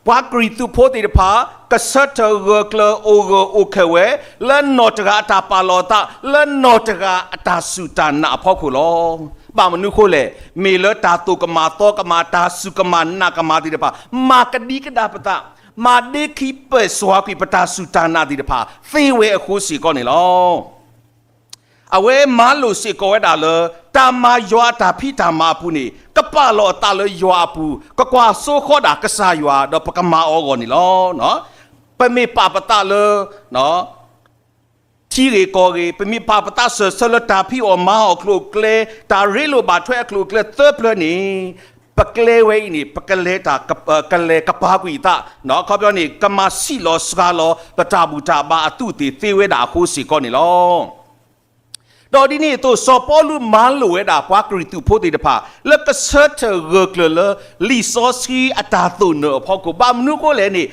ပှၤကရံၣ်သူးဖိသ့ၣ်တဖၣ် ကဆၢထၢၣ်ဂၢၢ်ကျၢၤအိၣ်ဂၢၢ်အိၣ်ခၢၣ်ဝဲ လၢနီၢ်တဂၤအတၢ်ပာ်လီၤအသး လၢနီၢ်တဂၤအတၢ်စူၢ်တၢ်နာ်အဖီခိၣ်လီၤ. ဘၣ်မနုၤအဃိလဲၣ်, မ့ၢ်လၢတၢ်သိၣ်ကမၣ်သီကမၣ် တၢ်စူၢ်ကမၣ်နာ်ကမၣ်သ့ၣ်တဖၣ် မၤကဒံကဒါပသး, မၤဒ့ခံပၢၢ်စှၤကွံာ်ပတၢ်စူၢ်တၢ်နာ်သ့ၣ်တဖၣ် သ့ဝဲအဃိစ့ၢ်ကီးန့ၣ်လီၤ. အဝဲမၤလိာ်စ့ၢ်ကီးဝဲဒၣ်လၢ တၢ်မၤယွၤအတၢ်ဖံးတၢ်မၤအပူၤန့ၣ် ကပာ်လီၤအသးလၢယွၤအပူၤ, ကကွၢ်စိဃီဒၣ်ကစၢ်ယွၤ ဒီးပကမၤအီၤအဂီၢ်န့ၣ်လီၤ. ပမ့ၢ်ပာ်ပသးလၢ ထံဂ့ၢ်ကီၢ်ဂ့ၢ်, ပမ့ၢ်ပာ်ပသးစၢၢ်ဆၢလၢတၢ်ဖံးအီၣ်မၤအီၣ်အကျိၤအကျဲ, တၢ်ရ့လိာ်ဘၣ်ထွဲအကျိၤအကျဲသၢဖျၢၣ်န့ၣ်, ပကျဲဝဲအံၤန့ၣ် ပကလဲၤတၢ်, ကလဲၤကပၤကွံာ်အသး, ခီပညီန့ၣ် ကမၤဆံးလီၤစှၤလီၤ ပတၢ်ဘူၣ်တၢ်ဘါအသူးအသ့ၣ်သ့ဝဲဒၣ်အဃိစ့ၢ်ကီးန့ၣ်လီၤ. ဒီးဒ်န့ၣ်အသိး စီၤပီလူးမၤလိာ်ဝဲဒၣ်ပှၤကရံၣ်သူးဖိသ့ၣ်တဖၣ် လၢကဆၢထၢၣ်ဂၢၢ်ကျၢၤလၢ လံာ်စီဆှံအတၢ်သိၣ်နၢၤအဖီခိၣ်, ဘၣ်မနုၤအဃိလဲၣ်န့ၣ်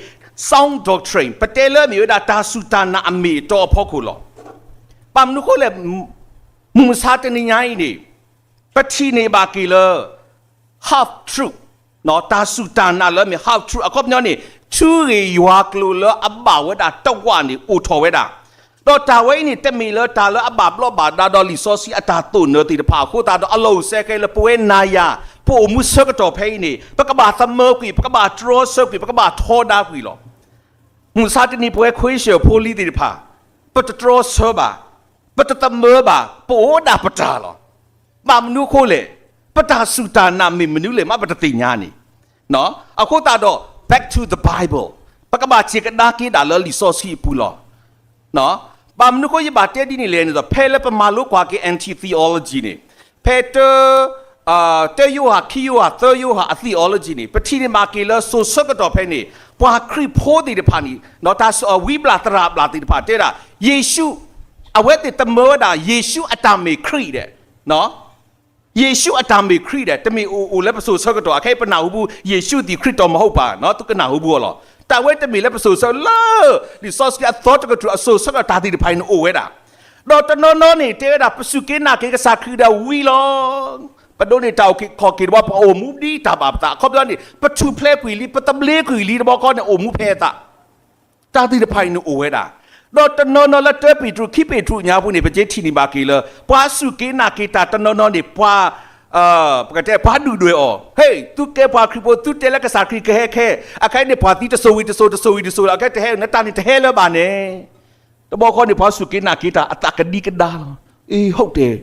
sound doctrine ပတဲလၢမ့ၢ်ဝဲဒၣ်တၢ်စူၢ်တၢ်နာ်အမ့ၢ်အတီအဖီခိၣ်လီၤ. ဘၣ်မနုၤအဃိလဲၣ်, မုၢ်မဆါတနံၤညါအံၤန့ၣ် ပထံၣ်န့ၢ်ဘၣ်က့ၤလၢ half truth, တၢ်စူၢ်တၢ်နာ်လၢအမ့ၢ် half truth အခီပညီန့ၣ် ထူဂ့ၢ်ယွၤကျိၤလၢအဘၣ်ဝဲဒၣ်တဝၣ်န့ၣ် အိၣ်ထီၣ်ဝဲဒၣ်, ဒီးတၢ်ဝဲအံၤန့ၣ် တမ့ၢ်လၢတၢ်လၢအဘၣ်ဘျီးဘၣ်ဒါဒီးလံာ်စီဆှံအတၢ်သိၣ်နၢၤသ့ၣ်တဖၣ်အဃိသတးဒီး အလီၢ်အိၣ်စဲဃဲလၢပဝဲနၤယၤ ပအိၣ်မူဆၢကတီၢ်ဖဲအံၤန့ၣ် ပကဘၣ်သမၢကွံာ်, ပကဘၣ်တြီဆၢကွံာ်, ပကဘၣ်ထီဒါကွံာ်လီၤ. မုၢ်မဆါတနံၤပဝဲခွ့ဆၢၣ်ဖိလံၤသ့ၣ်တဖၣ် ပတတြီဆၢဘၣ်, ပတသမၢဘၣ်, ပအိၣ်ဒၣ်ပတၢ်လီၤ. ဘၣ်မနုၤအဃိလဲၣ်, ပတၢ်စူၢ်တၢ်နာ်မ့ၢ်မနုၤလဲၣ် မ့ၢ်ပတသ့ၣ်ညါန့ၣ်. အဃိသတးဒီး back to the Bible, ပကဘၣ်စူၢ်ကဒါက့ၤဒၣ်လၢလံာ်စီဆှံအပူၤလီၤ. ဘၣ်မနုၤအဃိယဘၣ်တဲဒ်န့ၣ်လဲၣ်န့ၣ်ဒီး ဖဲလၢပမၤလိကွၢ်က့ၤ anti theology န့ၣ်, ဖဲတၢ တၢယိၤဟၣ်, ခံယိၤဟၣ်, သၢယိၤဟၣ်အ theology န့ၣ် ပထံၣ်န့ၢ်ဘၣ်က့ၤလၢစိၤဆၢကတီၢ်ဖဲန့ၣ် ပှၤခရံာ်ဖိသ့ၣ်တဖၣ်န့ၣ် တၢ်ဝံဘျၣ်သရၣ်ဘျၣ်သ့ၣ်တဖၣ်တဲဒၣ် ယ့ၣ်ၡူး, အဝဲသ့ၣ်သမၢဝဲဒၣ်ယ့ၣ်ၡူးအတၢ်မ့ၢ်ခရံာ်ဒီး ယ့ၣ်ၡူးအတၢ်မ့ၢ်ခရံာ်ဒီး တမ့ၢ်အိၣ်အိၣ်လၢပစိၤဆၢကတီၢ်, အခဲအံၤပနၢ်ဟူဘူး ယေရှုသည်ခရစ်တော်မဟုတ်ပါ, သုကနၢ်ဟူဘူးအီၤလီၤ. တၢ်ဝဲတမ့ၢ်လၢပစိၤဆၢလၢ လံာ်စီဆှံအသီတကတြူၢ်အစိၤဆၢကတီၢ်တၢ်သ့ၣ်တဖၣ်အံၤန့ၣ်အိၣ်ဝဲဒၣ်. ဒီးတနီၤနီၤန့ၣ် တဲဝဲဒၣ် ပစူၢ်က့ၤနာ်က့ၤကစၢ်ခရံာ်ဒီးဝံၤလီၤ. ပဒိးန့ၢ်တၢ်အုၣ်က့ၤခီၣ်က့ၤတဘျီ ပအိၣ်မူဒ်တၢ်ဘၣ်ပသး အခီပညီန့ၣ် ပထူၣ်ဖျဲးကွံာ်လံ ပသဘျ့ကွံာ်လံတဘျီဃီန့ၣ် အိၣ်မူဖဲအသး တၢ်သ့ၣ်တဖၣ်အံၤန့ၣ်အိၣ်ဝဲဒၣ်. ဒီးတနီၤနီၤလၢတၢပ့းတရူး ခံပ့းတရူးညါပူၤန့ၣ် ပကထံၣ်န့ၢ်ဘၣ်က့ၤလၢ ပှၤစူၢ်က့ၤနာ်က့ၤတၢ်တနီၤနီၤန့ၣ် ပှၤ ပကတဲပှၤဒုၣ်ဒွဲၣ်အီၤ, ဟဲ, သုကဲပှၤခရံာ်ဖိ သုတဲလၢကစၢ်ခရံာ်ကဟဲခဲ, အခဲအံၤန့ၣ် ပှၤသံတစိၤဝံၤတစိၤ တစိၤဝံၤတစိၤလီၤ, အခဲတဟဲ နတၢ်န့ၣ်တဟဲလၢၤဘၣ်န့ၣ် တဘျီဃီန့ၣ် ပှၤစူၢ်က့ၤနာ်က့ၤတၢ်အသးကဒံကဒါလီၤ. အ့ ဟုတ်တယ်,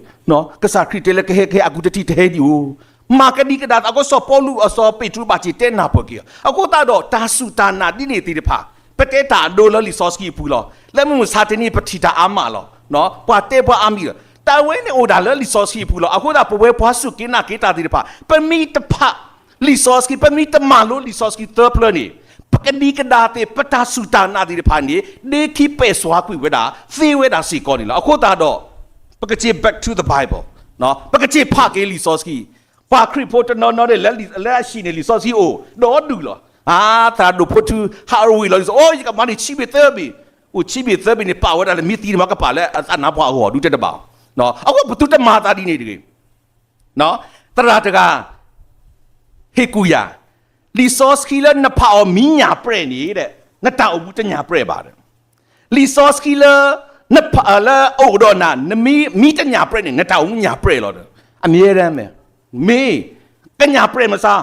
ကစၢ်ခရံာ်တဲလၢကဟဲကဟဲ အကူတထံၣ်တဟဲဒံးအိၣ်, မၤကဒံကဒါသး အဃိစီၤပီလူး စီၤပ့းတရူးဘၣ်စံးတဲနၢ်ပၢၢ်က့ၤအီၤ. အဃိသတးဒီး တၢ်စူၢ်တၢ်နာ်ဒ်န့ၣ်သ့ၣ်တဖၣ် ပတဲတၢ်အဒိလၢလံာ်စီဆှံအပူၤလီၤ. လၢမုၢ်မဆါတနံၤပထံၣ်တၢ်အါမးလီၤ. ပှၤတဲပှၤအါမံၤလီၤ. တၢ်ဝဲန့ၣ်အိၣ်ဒၣ်လၢလံာ်စီဆှံအပူၤလီၤ. အဃိသတး ပဝဲပှၤစူၢ်က့ၤနာ်က့ၤတၢ်သ့ၣ်တဖၣ် ပမ့ၢ်တဖး လံာ်စီဆှံ, ပမ့ၢ်တမၤလိလံာ်စီဆှံသၢဖျၢၣ်န့ၣ် ပကဒံကဒါသ့ၣ် ပတၢ်စူၢ်တၢ်နာ်သ့ၣ်တဖၣ်န့ၣ် ဒ့ခံပဲာ်စွါကွံာ်ဝဲဒၣ် သ့ဝဲဒၣ်စ့ၢ်ကီးန့ၣ်လီၤ. အဃိသတးဒီး ပကစ့ back to the Bible, ပကစ့ဖးက့ၤလံာ်စီဆှံ. ပှၤခရံာ်ဖိတနီၤနီၤန့ၣ် လၢအဟံၣ်န့ၣ် လံာ်စီဆှံအိၣ်ဒီဒူၣ်လီၤ. အါ သရၣ်ဒိၣ်ဖိထူ ဟးရဝံၤလီၤ အိ ယကမၤန့ၢ်ဆံဘ့ၣ်သၢဘ့ၣ်, အိၣ်ဆံဘ့ၣ်သၢဘ့ၣ်န့ၣ် ပာ်ဝဲဒၣ်လၢမ့ၢ်သံန့ၣ် မ့ၢ်ကပာ်လၢအသးနါပှၢ်အဂီၢ်ဒုးတဲတဘၣ်. အဃိပသုတမၤသးဒ်န့ၣ်တဂ့ၤ. သရၣ်တဂၤ ဟ့ၣ်ကူၣ်ယၤ, လံာ်စီဆှံလၢနဖးအီၤမ့ၢ်ညၣ်ပြဲၣ်န့ၣ် နတၢ်အိၣ်မူတညၣ်ပြဲၣ်ဘၣ်ဒီး လံာ်စီဆှံလၢ နဖးလၢအအိၣ်ဒီးနၤ နမ့ၢ် မ့ၢ်တညၣ်ပြဲးန့ၣ် နတၢ်အိၣ်မူညၣ်ပြဲးလီၤဒီး အမြဲတမ်း မ့ၢ် ကညၣ်ပြဲးမစါ,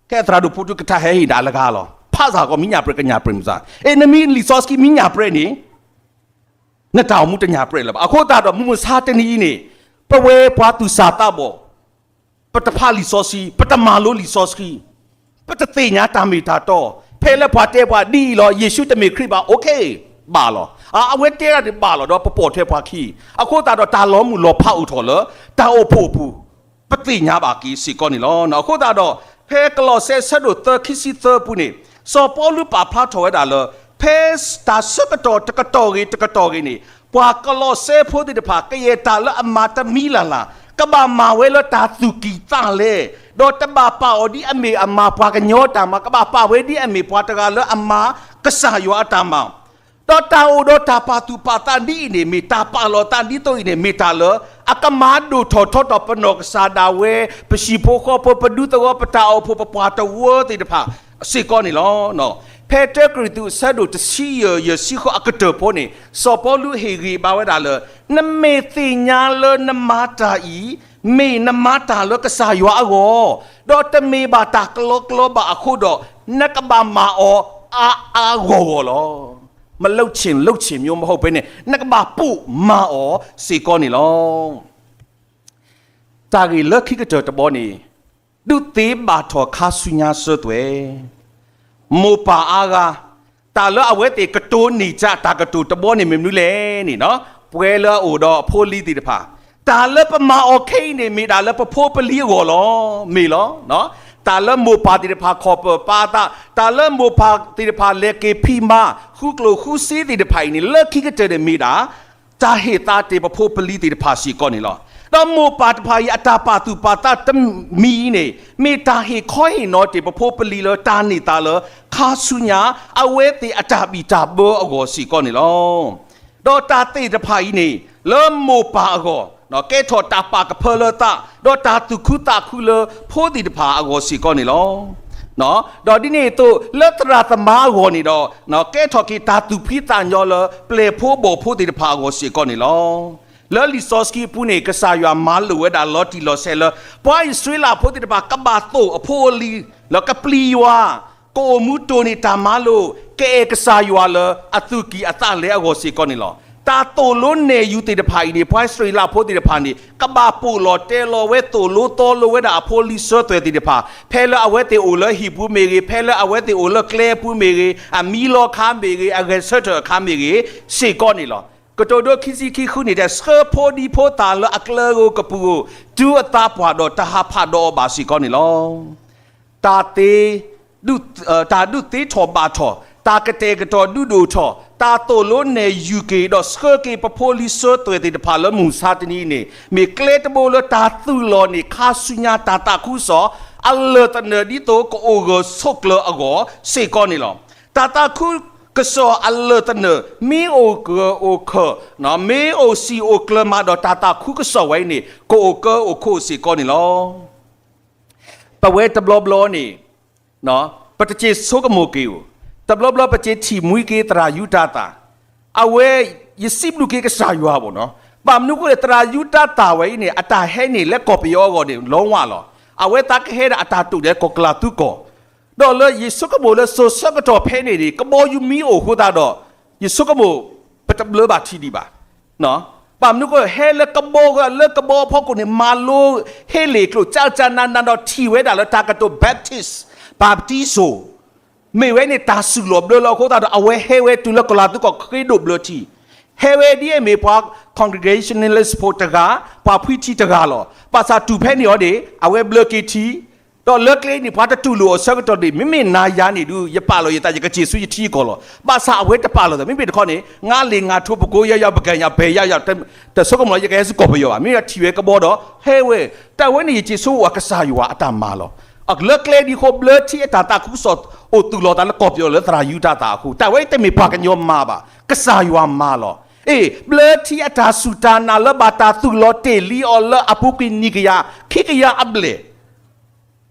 ခဲအသရၣ်ဒိၣ်ဖိတုၤကထါဟဲဟ့ၣ်ဒၣ်လၢဂၤလီၤ. ဖးစ့ၢ်ကီး မ့ၢ်ညၣ်ပြဲး ကညၣ်ပြဲးမစါ. အ့ နမ့ၢ်လံာ်စီဆှံမ့ၢ်ညၣ်ပြဲးန့ၣ် နတၢ်အိၣ်မူတညၣ်ပြဲးလၢၤဘၣ်. အဃိသတးဒီး မုၢ်မဆါတနံၤအံၤန့ၣ် ပဝဲပှၤသူၣ်စၢ်သးဘီၣ် ပတဖးလံာ်စီဆှံ, ပတမၤလိလံာ်စီဆှံ, ပတသ့ၣ်ညါတၢ်မ့ၢ်တၢ်တီ, ဖဲလၢပှၤတဲပှၤဒ်အံၤလီၤ, ယ့ၣ်ၡူးတမ့ၢ်ခရံာ်ဘၣ်, အိၣ်ခ့ ဘၣ်လီၤ. အ အဝဲတဲဒၣ်န့ၣ်ဘၣ်လီၤဒီး ပပိာ်ထွဲပှၤခံ. အဃိသတးဒီး တၢ်လီၤမုၢ်လီၤဖးအိၣ်ထီၣ်လၢ တၢ်အိၣ်ဖှိၣ်အပူၤ ပသ့ၣ်ညါဘၣ်က့ၤစ့ၢ်ကီးန့ၣ်လီၤ. အဃိသတးဒီး ဖဲကလီးစဲဆၢဒိၣ်သၢ ခံဆံသၢပူၤန့ၣ် စီၤပီလူးပာ်ဖျါထီၣ်ဝဲဒၣ်လၢ ဖဲတၢ်ဆၢကတီၢ်တကတီၢ်ဂ့ၤတကတီၢ်ဂ့ၤန့ၣ် ပှၤကလီးစဲဖိသ့ၣ်တဖၣ် ကယဲၢ်တၢ်လၢအမၤတမံၤလၢ်လၢ် ကဘၣ်မၤဝဲလၢတၢ်သူၣ်ကံၢ်သးလဲ, ဒီးတဘၣ်ပာ်အီၤဒ်အမ့ၢ်အမၤပှၤကညီတၢ်မၤ, ကဘၣ်ပာ်ဝဲဒ်အမ့ၢ်ပှၤတဂၤလၢအမၤကစၢ်ယွၤအတၢ်မၤ ဒီးတၢ်အိၣ်ဒီးတၢ်ပာ်သူၣ်ပာ်သးဒ်အံၤန့ၣ် မ့ၢ်တၢ်ပာ်လီၤသးဒ်သိးအံၤန့ၣ် မ့ၢ်တၢ်လၢအကမၤဒိၣ်ထီၣ်ထီထီၣ်ပနီၢ်ကစၢ်ဒၣ်ဝဲ, ပဟံၣ်ဖိဃီဖိ, ပဒူသဝီ, ပတၢ်အိၣ်ဖှိၣ်ပပှၤတဝၢသ့ၣ်တဖၣ်စ့ၢ်ကီးန့ၣ်လီၤ. ဖဲတၢကရံၣ်သူးအဆၢဒိၣ်တဆံယဲၢ် ယဲၢ်ဆံဃိးအကတၢၢ်ဖိန့ၣ် စီၤပီလူးဟ့ၣ်ဂံၢ်ဘါဝဲဒၣ်လၢ နမ့ၢ်သ့ၣ်ညါလၢနမၤတၢ်အံၤ မ့ၢ်နမၤတၢ်လၢကစၢ်ယွၤအဂီၢ်, ဒီးတမ့ၢ်ဘၣ်တၢ်ကလီကလီဘၣ်အဃိဒီး နကဘၣ်မၤအီၤအါအါဂီၢ်ဂီၢ်လီၤ. မလုပ်ချင် လုပ်ချင်မျိုးမဟုတ်ဘဲန့ၣ် နကဘၣ်ပိာ်မၤအီၤစ့ၢ်ကီးန့ၣ်လီၤ. တၢ်ဂ့ၢ်လၢခံကတၢၢ်တဘီန့ၣ် ဒုးသ့ဘၣ်ထီၣ်ခါဆူညါစၢၤသွဲၣ် မိၢ်ပၢ်အါဂၤ တၢ်လၢအဝဲသ့ၣ်ကတိၤန့ၢ်ကစၢ်တၢ်ကတိၤတဘီန့ၣ်မ့ၢ်မနုၤလဲၣ်န့ၣ်, ပှဲၤလၢအအိၣ်ဒီးအဖိလံၤသ့ၣ်တဖၣ်, တၢ်လၢပမၤအီၤခဲအံၤန့ၣ် မ့ၢ်ဒၣ်လၢပဖိပလံၤအဂီၢ်လီၤ. မ့ၢ်လီၤ. တၢ်လၢမိၢ်ပၢ်သ့ၣ်တဖၣ်ခီၣ်ပၢၢ်ပာ်သး, တၢ်လၢမိၢ်ပၢ်သ့ၣ်တဖၣ်လဲၤက့ၤဖံးမၤ ဃုကျိၣ်ဃုစ့သ့ၣ်တဖၣ်အံၤန့ၣ် လၢခံကတၢၢ်န့ၣ်မ့ၢ်ဒၣ် တၢ်ဟ့ၣ်သါတ့ၢ်ပဖိပလံၤသ့ၣ်တဖၣ်စ့ၢ်ကီးန့ၣ်လီၤ. ဒီးမိၢ်ပၢ်တဖၣ်အံၤအတၢ်ပာ်သူၣ်ပာ်သးတမံၤအံၤန့ၣ် မ့ၢ်တၢ်ဟ့ၣ်ခီဟ့ၣ်နီၤတ့ၢ်ပဖိပလံၤလၢတၢ်န့ၢ်သါလၢ ခါဆူညါ အဝဲသ့ၣ်အတၢ်ဘံၣ်တၢ်ဘၢအဂီၢ်စ့ၢ်ကီးန့ၣ်လီၤ. ဒီးတၢ်သ့ၣ်တဖၣ်အံၤန့ၣ် လၢမိၢ်ပၢ်အဂီၢ် ကဲထီၣ်တၢ်ပာ်ကဖၢလၢသး ဒီးတၢ်သူၣ်ခုသးခုလၢဖိသ့ၣ်တဖၣ်အဂီၢ်စ့ၢ်ကီးန့ၣ်လီၤ. ဒီးဒ်န့ၣ်အသိး လၢသရၣ်သမါအဂီၢ်န့ၣ်ဒီး ကဲထီၣ်က့ၤတၢ်သူၣ်ဖှံသးညီလၢ ပျဲၢ်ဖိဘီၣ်ဖိသ့ၣ်တဖၣ်အဂီၢ်စ့ၢ်ကီးန့ၣ်လီၤ. လၢလံာ်စီဆှံအပူၤန့ၣ် ကစၢ်ယွၤမၤလိာ်ဝဲဒၣ်လီၤတံၢ်လီၤဆဲးလၢ ပှၤအံၣ်စရ့လးဖိသ့ၣ်တဖၣ် ကဘၣ်သိၣ်အဖိအလံၤ လၢကပျံၤယွၤ ကအိၣ်မူတိၢ်န့ၢ်တၢ်မၤလိာ် ကအဲၣ်ကစၢ်ယွၤလၢအသူၣ်ကံၢ်အသးလဲအဂီၢ်စ့ၢ်ကီးန့ၣ်လီၤ. တၢ်သိၣ်လိနဲၣ်ယူၤသ့ၣ်တဖၣ်အံၤန့ၣ် ပှၤအံၣ်စရ့လးဖိသ့ၣ်တဖၣ်န့ၣ် ကဘၣ်ပိာ်လီၤတဲလီၤဝဲ သိၣ်လိသီလိဝဲဒၣ်အဖိလံၤစၢၤသွဲၣ်သ့ၣ်တဖၣ် ဖဲလၢအဝဲသ့ၣ်အိၣ်လၢဟံၣ်ပူၤမ့ၢ်ဂ့ၤ, ဖဲလၢအဝဲသ့ၣ်အိၣ်လၢကျဲပူၤမ့ၢ်ဂ့ၤ, အမံလီၤအခါမ့ၢ်ဂ့ၤ, အဂဲၤဆၢထၢၣ်အခါမ့ၢ်ဂ့ၤ စ့ၢ်ကီးန့ၣ်လီၤ. ကတိၤဒိခံဆံခံဃုန့ၣ် ဆှၢဖိဒံဖိသၣ်လၢအကျၢၤဧိၤကပူၤဧိၤ တုၤအသးပှၢ်ဒီးတဟးဖးဒီးအီၤဘၣ်စ့ၢ်ကီးန့ၣ်လီၤ. တၢ်သ့ တၢ်ဒုးသ့ထီၣ်ဘၣ်ထီၣ်, တၢ်ကတဲာ်ကတီၤဒုးဒိၣ်ထီၣ်, တၢ်သိၣ်လိနဲၣ်ယူၤက့ၤ ဒီးဆှၢက့ၤပဖိလံၤစၢၤသွဲၣ်သ့ၣ်တဖၣ်လၢမုၢ်မဆါတနံၤအံၤန့ၣ် မ့ၢ်ကျဲတဘိလၢတၢ်သုးလီၤန့ၢ်ခါဆူညါတၢ်သးခုကစီၣ် အလၢၢ်သနၢၣ်ဒ်သိးကအိၣ်ဂၢၢ်ဆိးကျၢၤအဂီၢ်စ့ၢ်ကီးန့ၣ်လီၤ. တၢ်သးခုကစီၣ်အလၢၢ်သနၢၣ် မ့ၢ်အိၣ်ဂၢၢ်အိၣ်ခၢၣ်, မ့ၢ်အိၣ်စံာ်အိၣ်ကျၢၤမးဒီး တၢ်သးခုကစီၣ်ဝဲအံၤန့ၣ် ကအိၣ်ကၢအိၣ်ခိးစ့ၢ်ကီးန့ၣ်လီၤ. ပဝဲတဘျီဘျီန့ၣ် ပတက့ၤဆိကမိၣ်က့ၤဧိၤ, တဘျီဘျီပက့ၤထံၣ်မှံက့ၤသရၣ်ယူဒၤသၣ်, အဝဲ ယစံးဘျုးက့ၤကစၢ်ယွၤဘၣ်နီၤ, ဘၣ်မနုၤအဃိလဲၣ် သရၣ်ယူဒၤသၣ်ဝဲအံၤန့ၣ် အတၢ်ဟဲန့ၣ်လၢကီၢ်ပယီၤအဂီၢ်န့ၣ် လီဝါလီၤ, အဝဲသးကဟဲဒၣ်အတၢ်တိာ်ဒဲးကီၢ်ကလၤသူကီၢ်, ဒီးလၢယဆိကမိၣ်လၢစိၤဆၢကတီၢ်ဖဲန့ၣ်န့ၣ် ကဘီယူၤမ့ၢ်အိၣ်အဃိသတးဒီး ယဆိကမိၣ် ပတဘျၢဘၣ်ထံဒံးဘၣ် ဘၣ်မနုၤအဃိ ဟဲလၢကဘီဂၤလၢကဘီအဖီခိၣ်န့ၣ် မၤလိဟ့လ့ၣ်ကျိာ် ကၠၢ်ကၠၢ်နးနးဒီးထံၣ်ဝဲဒၣ်လၢတၢ်ကတိၤ Baptist, baptizo, မ့ၢ်ဝဲန့ၣ်တၢ်စူၢ်လီၤဘျၢလီၤအဃိသတးဒီး အဝဲဟဲဝဲတုၤလၢကီၢ်လၤသူကီၢ်ဃ့ဒိၣ်ဘျၢထံ, ဟဲဝဲဒ်အမ့ၢ်ပှၤ Congregationalist ဖိတဂၤ, ပှၤဖှံထံတဂၤလီၤ. ဘၣ်ဆၣ်တုၤဖဲန့ၣ်အီၤန့ၣ် အဝဲဘျၢက့ၤထံ ဒီးလၢကျဲန့ၣ် ပှၤတတူၢ်လိာ်အဆၢကတီၢ်န့ၣ် မ့မ့ၢ်နၤယၤန့ၣ်ဒုး ယပာ်လီၤယသး ယကစံၣ်ဆူယထံကီၢ်လီၤ. ဘၣ်ဆၣ်အဝဲတပာ်လီၤသး မ့မ့ၢ်တခီန့ၣ် ငါလ့ၣ်ငါထိး ပကိးယၤယၤ ပကဲညါ ပဲာ်ယၤယၤ တဆိကမိၣ်လၢယကဟဲဆူကီၢ်ပယီၤဘၣ်. မ့ၢ်ဒီးထံၣ်ဝဲကဘီဒီး ဟဲဝဲ, တၢ်ဝဲန့ၣ်ယစံၣ်ဆူအကစၢ်ယွၤအတၢ်မၤလီၤ. လၢကျဲဒ်အဃိဘျၢထံအတၢ်သးခုကစီၣ်အိၣ်သူၣ်လီၤသးလၢကီၢ်ပယီၤလၢသရၣ်ယူဒၤသၣ်အဃိ, တၢ်ဝဲတမ့ၢ်ပှၤကညီမၤဘၣ်, ကစၢ်ယွၤမၤလီၤ. အ့ၣ် ဘျၢထံအတၢ်စူၢ်တၢ်နာ်လၢဘၣ်တၢ်သူၣ်လီၤတ့ၢ်လံအီၤလၢအပူၤကွံာ်နံၣ်ကယၤ ခံကယၤအဘျဲၣ်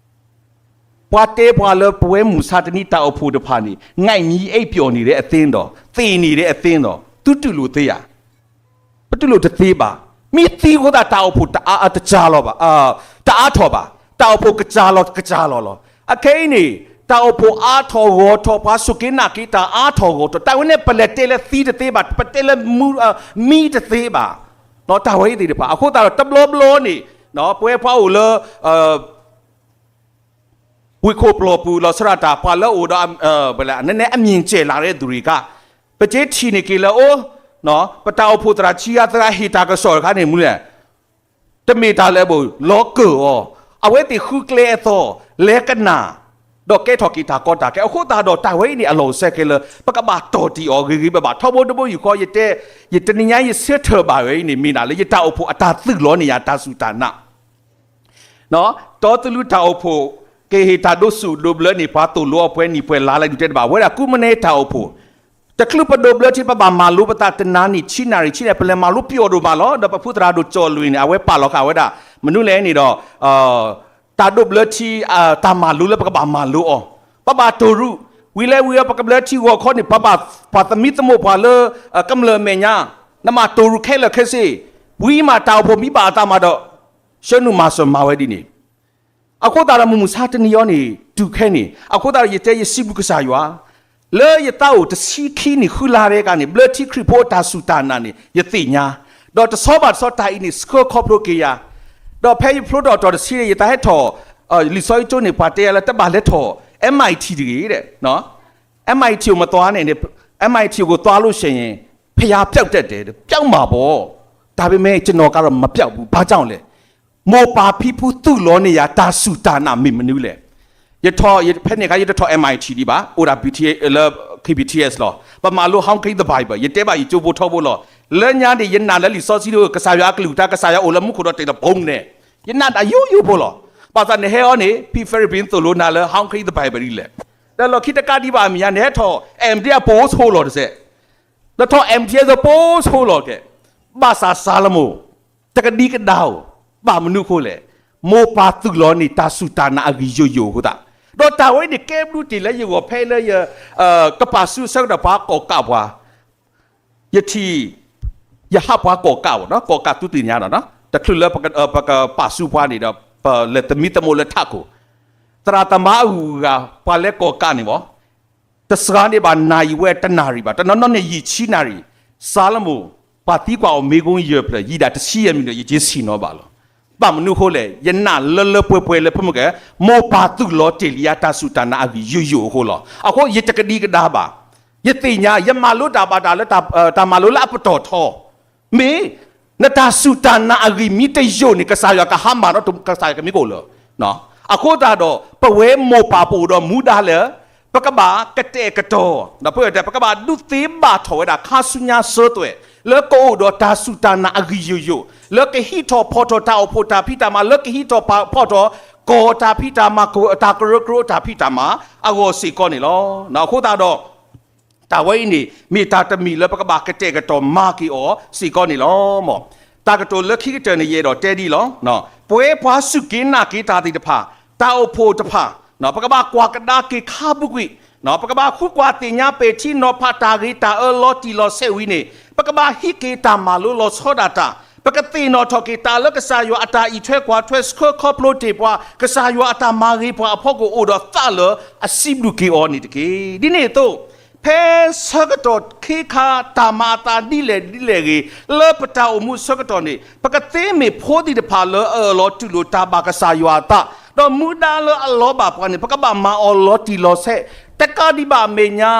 ပှၤတဲပှၤလၢပဝဲမုၢ်မဆါတနံၤတၢ်အိၣ်ဖှိၣ်တဖၣ်န့ၣ် ငါးကြီးအိပ်ပျော်နေတဲ့အသင်းတော်, သေနေတဲ့အသင်းတော်, သုတူၢ်လိာ်သ့ဧါ. ပတူၢ်လိာ်တသ့ဘၣ်. မ့ၢ်သံအဃိသတး တၢ်အိၣ်ဖှိၣ်တအါ, တကၢ်လီၤဘၣ်, တအါထီၣ်ဘၣ်. တၢ်အိၣ်ဖှိၣ်ကစၢ်လီၤ, ကစၢ်လီၤလီၤ. အခဲအံၤန့ၣ် တၢ်အိၣ်ဖှိၣ်အါထီၣ်ဂီၢ်ထီၣ်, ပှၤစူၢ်က့ၤနာ်က့ၤတၢ်အါထီၣ်ဂီၢ်ထီၣ်, တၢ်ဝဲန့ၣ် ပလဲၤတဲလၢသံတသ့ဘၣ်, ပတဲလၢမူ, မံတသ့ဘၣ်. တၢ်ဝဲအံၤသ့ၣ်တဖၣ် အဃိသတးဒီး တဘျီဘျီန့ၣ် ပဝဲပှၤအိၣ်လၢ ဝ့ၢ်ခိၣ်ပျီၢ်ပူၤ လီၤဆီဒၣ်တၢ် ပှၤလၢအအိၣ်ဒီး နည်းနည်းအမြင်ကျယ်လာတဲ့သူတွေက ပကထံၣ်န့ၢ်က့ၤလၢအိၣ် ပတၢ်အိၣ်ဖှိၣ်သရၣ်ခံဂၤသၢဂၤဟ့ၣ်တၢ်ကစီၣ်တခါန့ၣ်မနုၤလဲၣ်, တမ့ၢ်တၢ်လၢအဘူး လီၤကၢၢ်အီၤ, အဝဲသ့ၣ်ဃုကျဲအသီၣ် လဲၤကနၣ် ဒီးကဲထီၣ်က့ၤတၢ်ကီတၢ်ခဲ. အဃိသတးဒီး တၢ်ဝဲအံၤန့ၣ် အလီၢ်အိၣ်ဆၢကဲလၢ ပကဘၣ်တီၢ်တံၢ်အီၤဂ့ၤဂ့ၤဘၣ်ဘၣ်. ထီဘိတဘိယူၢ်ဃီ ယတဲ, ယတနံၤညါယဆၢထၢၣ်ဘၣ်ဝဲအံၤန့ၣ် မ့ၢ်ဒၣ်လၢယတၢ်အိၣ်ဖှိၣ်အတၢ်သုးလီၤန့ၢ်ယၤ တၢ်စူၢ်တၢ်နာ် တီသုလူတၢ်အိၣ်ဖှိၣ် ကဟ့ၣ်တၢ်ဒိးဆူၣ်ဒိးဘျၢန့ၣ် ပှၤသိၣ်လိအီၤပှဲၤနံၣ်ပှဲၤလါလၢဒုးတဲတဘၣ် ဝဲဒၣ်ကူမန့ၢ်တၢ်အိၣ်ဖှိၣ်, တချုးပဒိးဘျၢထံ ပဘၣ်မၤလိပသးတနၤနံၣ် ဆံနၣ်ရံၣ်ဆံနၣ်ရံၣ် ပလဲၤမၤလိပျီဒိၣ်မးလီၤ. ဒီးပဖုသရၣ်ဒိၣ်ကၠီၣ်လွံၢ်န့ၣ် အဝဲပာ်လီၤဃာ်ဝဲဒၣ် မနုၤလဲၣ်န့ၣ်ဒီး တၢ်ဒိးဘျၢထံ တၢ်မၤလိလၢပကဘၣ်မၤလိအီၤ, ပဘၣ်တိၢ်ရူး, ဝံၤလၢဝံၤအီၤ ပကဘျၢထံဂီၢ်ခီန့ၣ် ပဘၣ်ပှၤသမံသမိးပှၤလၢ ကမျၢၢ်အမဲာ်ညါ, နမၤတိၢ်ရူးခဲလၢာ်ခဲဆ့, ဝံၤမးတၢ်အိၣ်ဖှိၣ်မံဘၣ်အသးမးဒီး ဆှၢနုာ်မၤစၢၤမၤဝဲဒ်န့ၣ် အဃိသတးဒီး မုၢ်မဆါတနံၤအံၤန့ၣ် တုၤခဲန့ၣ် အဃိသတးဒီး ယတဲယစံးဘျုးကစၢ်ယွၤ လၢယသးအိၣ်တဆံခံနံၣ်ဃုလါရဲကါန့ၣ် ဘျၢထံခရံာ်ဖိအတၢ်စူၢ်တၢ်နာ်န့ၣ် ယသ့ၣ်ညါ, ဒီးတဆီဘၣ်တဆီတၢ်အံၤန့ၣ် ဆှၢခီဖျိက့ၤယၤ, ဒီးဖဲယဖျိထီၣ်တီၢ်တဆံ ယသးဟဲထီၣ် လံာ်စီဆှံကၠိန့ၣ် ပှၤတဲယၤလၢတဘၣ်လဲၤထီၣ် MIT တဂ့ၤ, MIT ကိုမသွားနဲ့, MIT ကိုသွားလို့ရှိရင် ဘုရားပျောက်တတ်တယ်, ပျောက်မှာပေါ့, ဒါပေမဲ့ ကျွန်တော်ကတော့ မပျောက်ဘူး, ဘာကြောင့်လဲ, မိၢ်ပၢ်ဖံဖုသူၣ်လီၤန့ၢ်ယၤ တၢ်စူၢ်တၢ်နာ်မ့ၢ်မနုၤလဲၣ်. ယထီၣ်, ဖဲန့ၣ်အခါ ယတထီၣ် MIT ဒံးဘၣ်, အိၣ်ဒၣ် လၢ KBTS လီၤ. ပမၤလိ How Can the Bible, ယတဲဘၣ်ယကၠိဖိထီဘိလီၤ. လၢညါန့ၣ် ယနာ်လၢလံာ်စီဆှံ ကစၢ်ယွၤအကလုၢ်ကထါ ကစၢ်ယွၤအိၣ်လၢမူခိၣ်ဒီးတ့ၢ်လီၤပူၤန့ၣ်, ယနာ်တၢ်ယိယိဖိလီၤ. ဘၣ်ဆၣ်နဟဲအီၤန့ၣ် ဖံ Philippine သိၣ်လိနၤလၢ How Can the Bible ဒ်လဲၣ်. ဒီးလီၢ်ခံတကးဒံးဘၣ်အမဲာ်ညါ နဟဲထီၣ် MD အ post ဟိလီၤတစဲး, ဒီးထီၣ် MTS post ဟိလီၤကဲ, ဘၣ်ဆၣ်စၤလမိၣ် တကဒံကဒါဧိၤ, ဘၣ်မနုၤအဃိလဲၣ်, မိၢ်ပၢ်သူၣ်လီၤန့ၢ်တၢ်စူၢ်တၢ်နာ်အဂံၢ်ယိာ်ယိာ်အဃိသတး, ဒီးတၢ်ဝဲအံၤန့ၣ် ကဲဘျုးတ့ၢ်လၢယဂီၢ်ဖဲလၢယ ကပာ်စုဆၢကတီၢ်ပှၤကိးကးပှၤ, ယထံၣ်, ယဟးပှၤကိးကးဘၣ်နီၤ, ကိးကးသုသ့ၣ်ညါဒီး တချုးလၢပကပာ်စုပှၤန့ၣ်ဒီး ပလဲၤသမံသမိးလၢထးခိၣ်, သရၣ်သမါအဂုၤအဂၤ ပှၤလဲၤကိးကးန့ၣ်မ့ၢ် တစှၤန့ၢ်ဘၣ်နၣ်ရံၣ်ဝဲတနၣ်ရံၣ်ဘၣ်, တနီၤနီၤန့ၣ်ယံာ်ဆံနၣ်ရံၣ်, စၤလမိၣ် ပှၤသံကွၢ်အီၤမ့ၢ်ကိယဲၢ်ဖျၢၣ် ယံာ်ဒၣ်တဆံယဲၢ်မံၤဒီး ယက့ၤဆ့ၣ်နီၤဘၣ်လီၤ. ဘၣ်မနုၤအဃိလဲၣ်, ယနာ်လၢလၢပှဲၤပှဲၤလၢဖဲမုၢ်ကဲ, မိၢ်ပၢ်သူၣ်လီၤတ့ၢ်လံယၤတၢ်စူၢ်တၢ်နာ်အဂံၢ်ယိာ်ယိာ်အဃိလီၤ. အဃိယတကဒံကဒါဘၣ်, ယသ့ၣ်ညါ ယမၤလိတၢ်ဘၣ်တၢ်လၢ တၢ်မၤလိလၢအပတီၢ်ထီ, မ့ၢ် နတၢ်စူၢ်တၢ်နာ်အဂံၢ်မ့ၢ်တယိာ်န့ၣ် ကစၢ်ယွၤကဟါမၢ်ဒီး ကစၢ်ယွၤကမ့ၢ်ကအိၣ်လၢ အဃိသတးဒီး ပဝဲမိၢ်ပၢ်ပအိၣ်ဒီးမူဒါလၢ ပကဘၣ်ကတဲာ်ကတီၤ, ပကဘၣ်ဒုးသ့ဘၣ်ထီၣ်ဝဲဒၣ် ခါဆူညါဆၢသွဲၣ် လၢကအိၣ်ဒီးတၢ်စူၢ်တၢ်နာ်အဂံၢ်ယိာ်ယိာ်, လၢကဟံးထီၣ်ဖီၣ်ထီၣ်တၢ်အိၣ်ဖှိၣ်တၢ်ဖံးတၢ်မၤ, လၢကဟံးထီၣ်ဖီၣ်ထီၣ် ကီၢ်တၢ်ဖံးတၢ်မၤ, တၢ်ကရၢကရိတၢ်ဖံးတၢ်မၤအဂီၢ်စ့ၢ်ကီးန့ၣ်လီၤ. အဃိသတးဒီး တၢ်ဝဲအံၤန့ၣ် မ့ၢ်တၢ်တမံၤလၢပကဘၣ်ကတဲာ်ကတီၤမၤက့ၤအီၤစ့ၢ်ကီးန့ၣ်လီၤ. တၢ်ကတိၤလၢခံကတၢၢ်န့ၣ် ယအဲၣ်ဒိးတဲဒ်အံၤလီၤ. ပဝဲပှၤစူၢ်က့ၤနာ်က့ၤတၢ်သ့ၣ်တဖၣ်, တၢ်အိၣ်ဖှိၣ်တဖၣ်, ပကဘၣ်ကွၢ်ကဒါက့ၤခါပူၤကွံာ်, ပကဘၣ်ဃုကွၢ်သ့ၣ်ညါပဲာ်ထံနီၤဖးတၢ်ဂ့ၤတၢ်အၢလီၤတံၢ်လီၤဆဲးဝံၤန့ၣ် ပကဘၣ်ဟံးက့ၤတၢ်မၤလိလီၤဆီဒၣ်တၢ်, ပကသ့ၣ်နီၣ်ထီၣ်က့ၤတၢ်လၢကစၢ်ယွၤအတၢ်အံးထွဲကွၢ်ထွဲဆှၢခီဖျိတ့ၢ်ပှၤ, ကစၢ်ယွၤအတၢ်မၤဂ့ၤပှၤအဖီခိၣ်အိၣ်ဒီးသးလၢအစံးဘျုးက့ၤအီၤန့ၣ်တက့ၢ်. ဒ်န့ၣ်အသိး ဖဲဆၢကတီၢ်ခ့ခါတၢ်မၤအသးဒ်လဲၣ်ဒ်လဲၣ်ဂ့ၤ, လၢပတၢ်အိၣ်မူဆၢကတီၢ်န့ၣ် ပကသ့မ့ၢ်ဖိသ့ၣ်တဖၣ်လၢအအၢၣ်လီၤတူၢ်လိာ်တၢ်ဘၣ်ကစၢ်ယွၤအသး, ဒီးမူဒါလၢအလီၤဘၣ်ပှၤန့ၣ် ပကဘၣ်မၤအီၤလီၤတံၢ်လီၤဆဲး, တကးဒံးဘၣ်အမဲာ်ညါ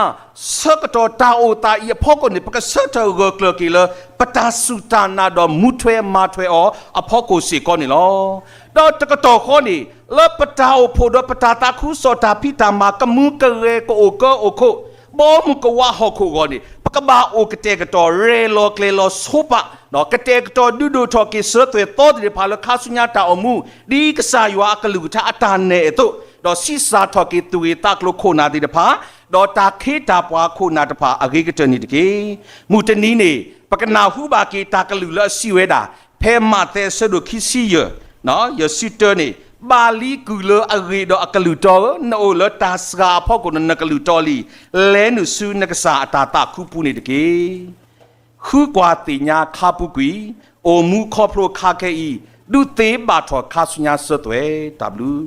ဆၢကတီၢ်တၢ်အိၣ်သးအံၤအဖီခိၣ်န့ၣ် ပကဆၢထၢၣ်ဂၢၢ်ကျၢၤက့ၤလၢ ပတၢ်စူၢ်တၢ်နာ်ဒီးမူထွဲမၤထွဲအီၤအဖီခိၣ်စ့ၢ်ကီးန့ၣ်လီၤ. ဒီးတကတီၢ်ဃီန့ၣ် လၢပတၢ်အိၣ်ဖှိၣ်ဒီးပတၢ်သးခုကစီၣ်တၢ်ဖံးတၢ်မၤကမူကဂဲၤကအိၣ်ကၢအိၣ်ခိး ဘီမုၢ်ကဝးဟီၣ်ခိၣ်အဂီၢ်န့ၣ် ပကဘၣ်အိၣ်ကတဲာ်ကတီၤရဲၣ်လီၤကျဲၤလီၤဆိပာ် ဒီးကတဲာ်ကတီၤဒုးဒိၣ်ထီၣ်က့ၤစၢသွဲၣ်သီသ့ၣ်တဖၣ်လၢခါဆူညါတၢ်အိၣ်မူ ဒ်ကစၢ်ယွၤအကလုၢ်ကထါအတၢ်နဲၣ်အသိး, ဒီးဆံးစၢ်ထီၣ်က့ၤသူၣ်ဂ့ၤသးကျိၤခိၣ်နၢ်သ့ၣ်တဖၣ်, ဒီးတၢ်ခ့တၢ်ပှၤခိၣ်နၢ်တဖၣ်အဂ့ၤကတၢၢ်န့ၣ်တက့ၢ်. မုၢ်တနံၤန့ၣ် ပကနၢ်ဟူဘၣ်က့ၤတၢ်ကလုၢ်လၢအစံးဝဲဒၣ်, ဖဲမးသဲအဆၢဒိၣ်ခံဆံယဲၢ်, ယဲၢ်ဆံတၢန့ၣ်, ဘၣ်လံကုၢ်လၢအဂ့ၤဒီးအကလုၢ်တီဧၢ, နအိၣ်လၢတၢ်စှၤအဖီခိၣ်ဒီးနကလုၢ်တီလံ, လဲၤနုာ်ဆူနကစၢ်အတၢ်သးခုပူၤန့ၣ်တက့ၢ်. ဃုကွၢ်သ့ၣ်ညါခါပူၤကွံာ်, အိၣ်မူခီဖျိခါခဲအံၤ, ဒုးသ့ဘၣ်ထီၣ်ခါဆူညါစၢၤသွဲၣ်. တၢ်ဘျုး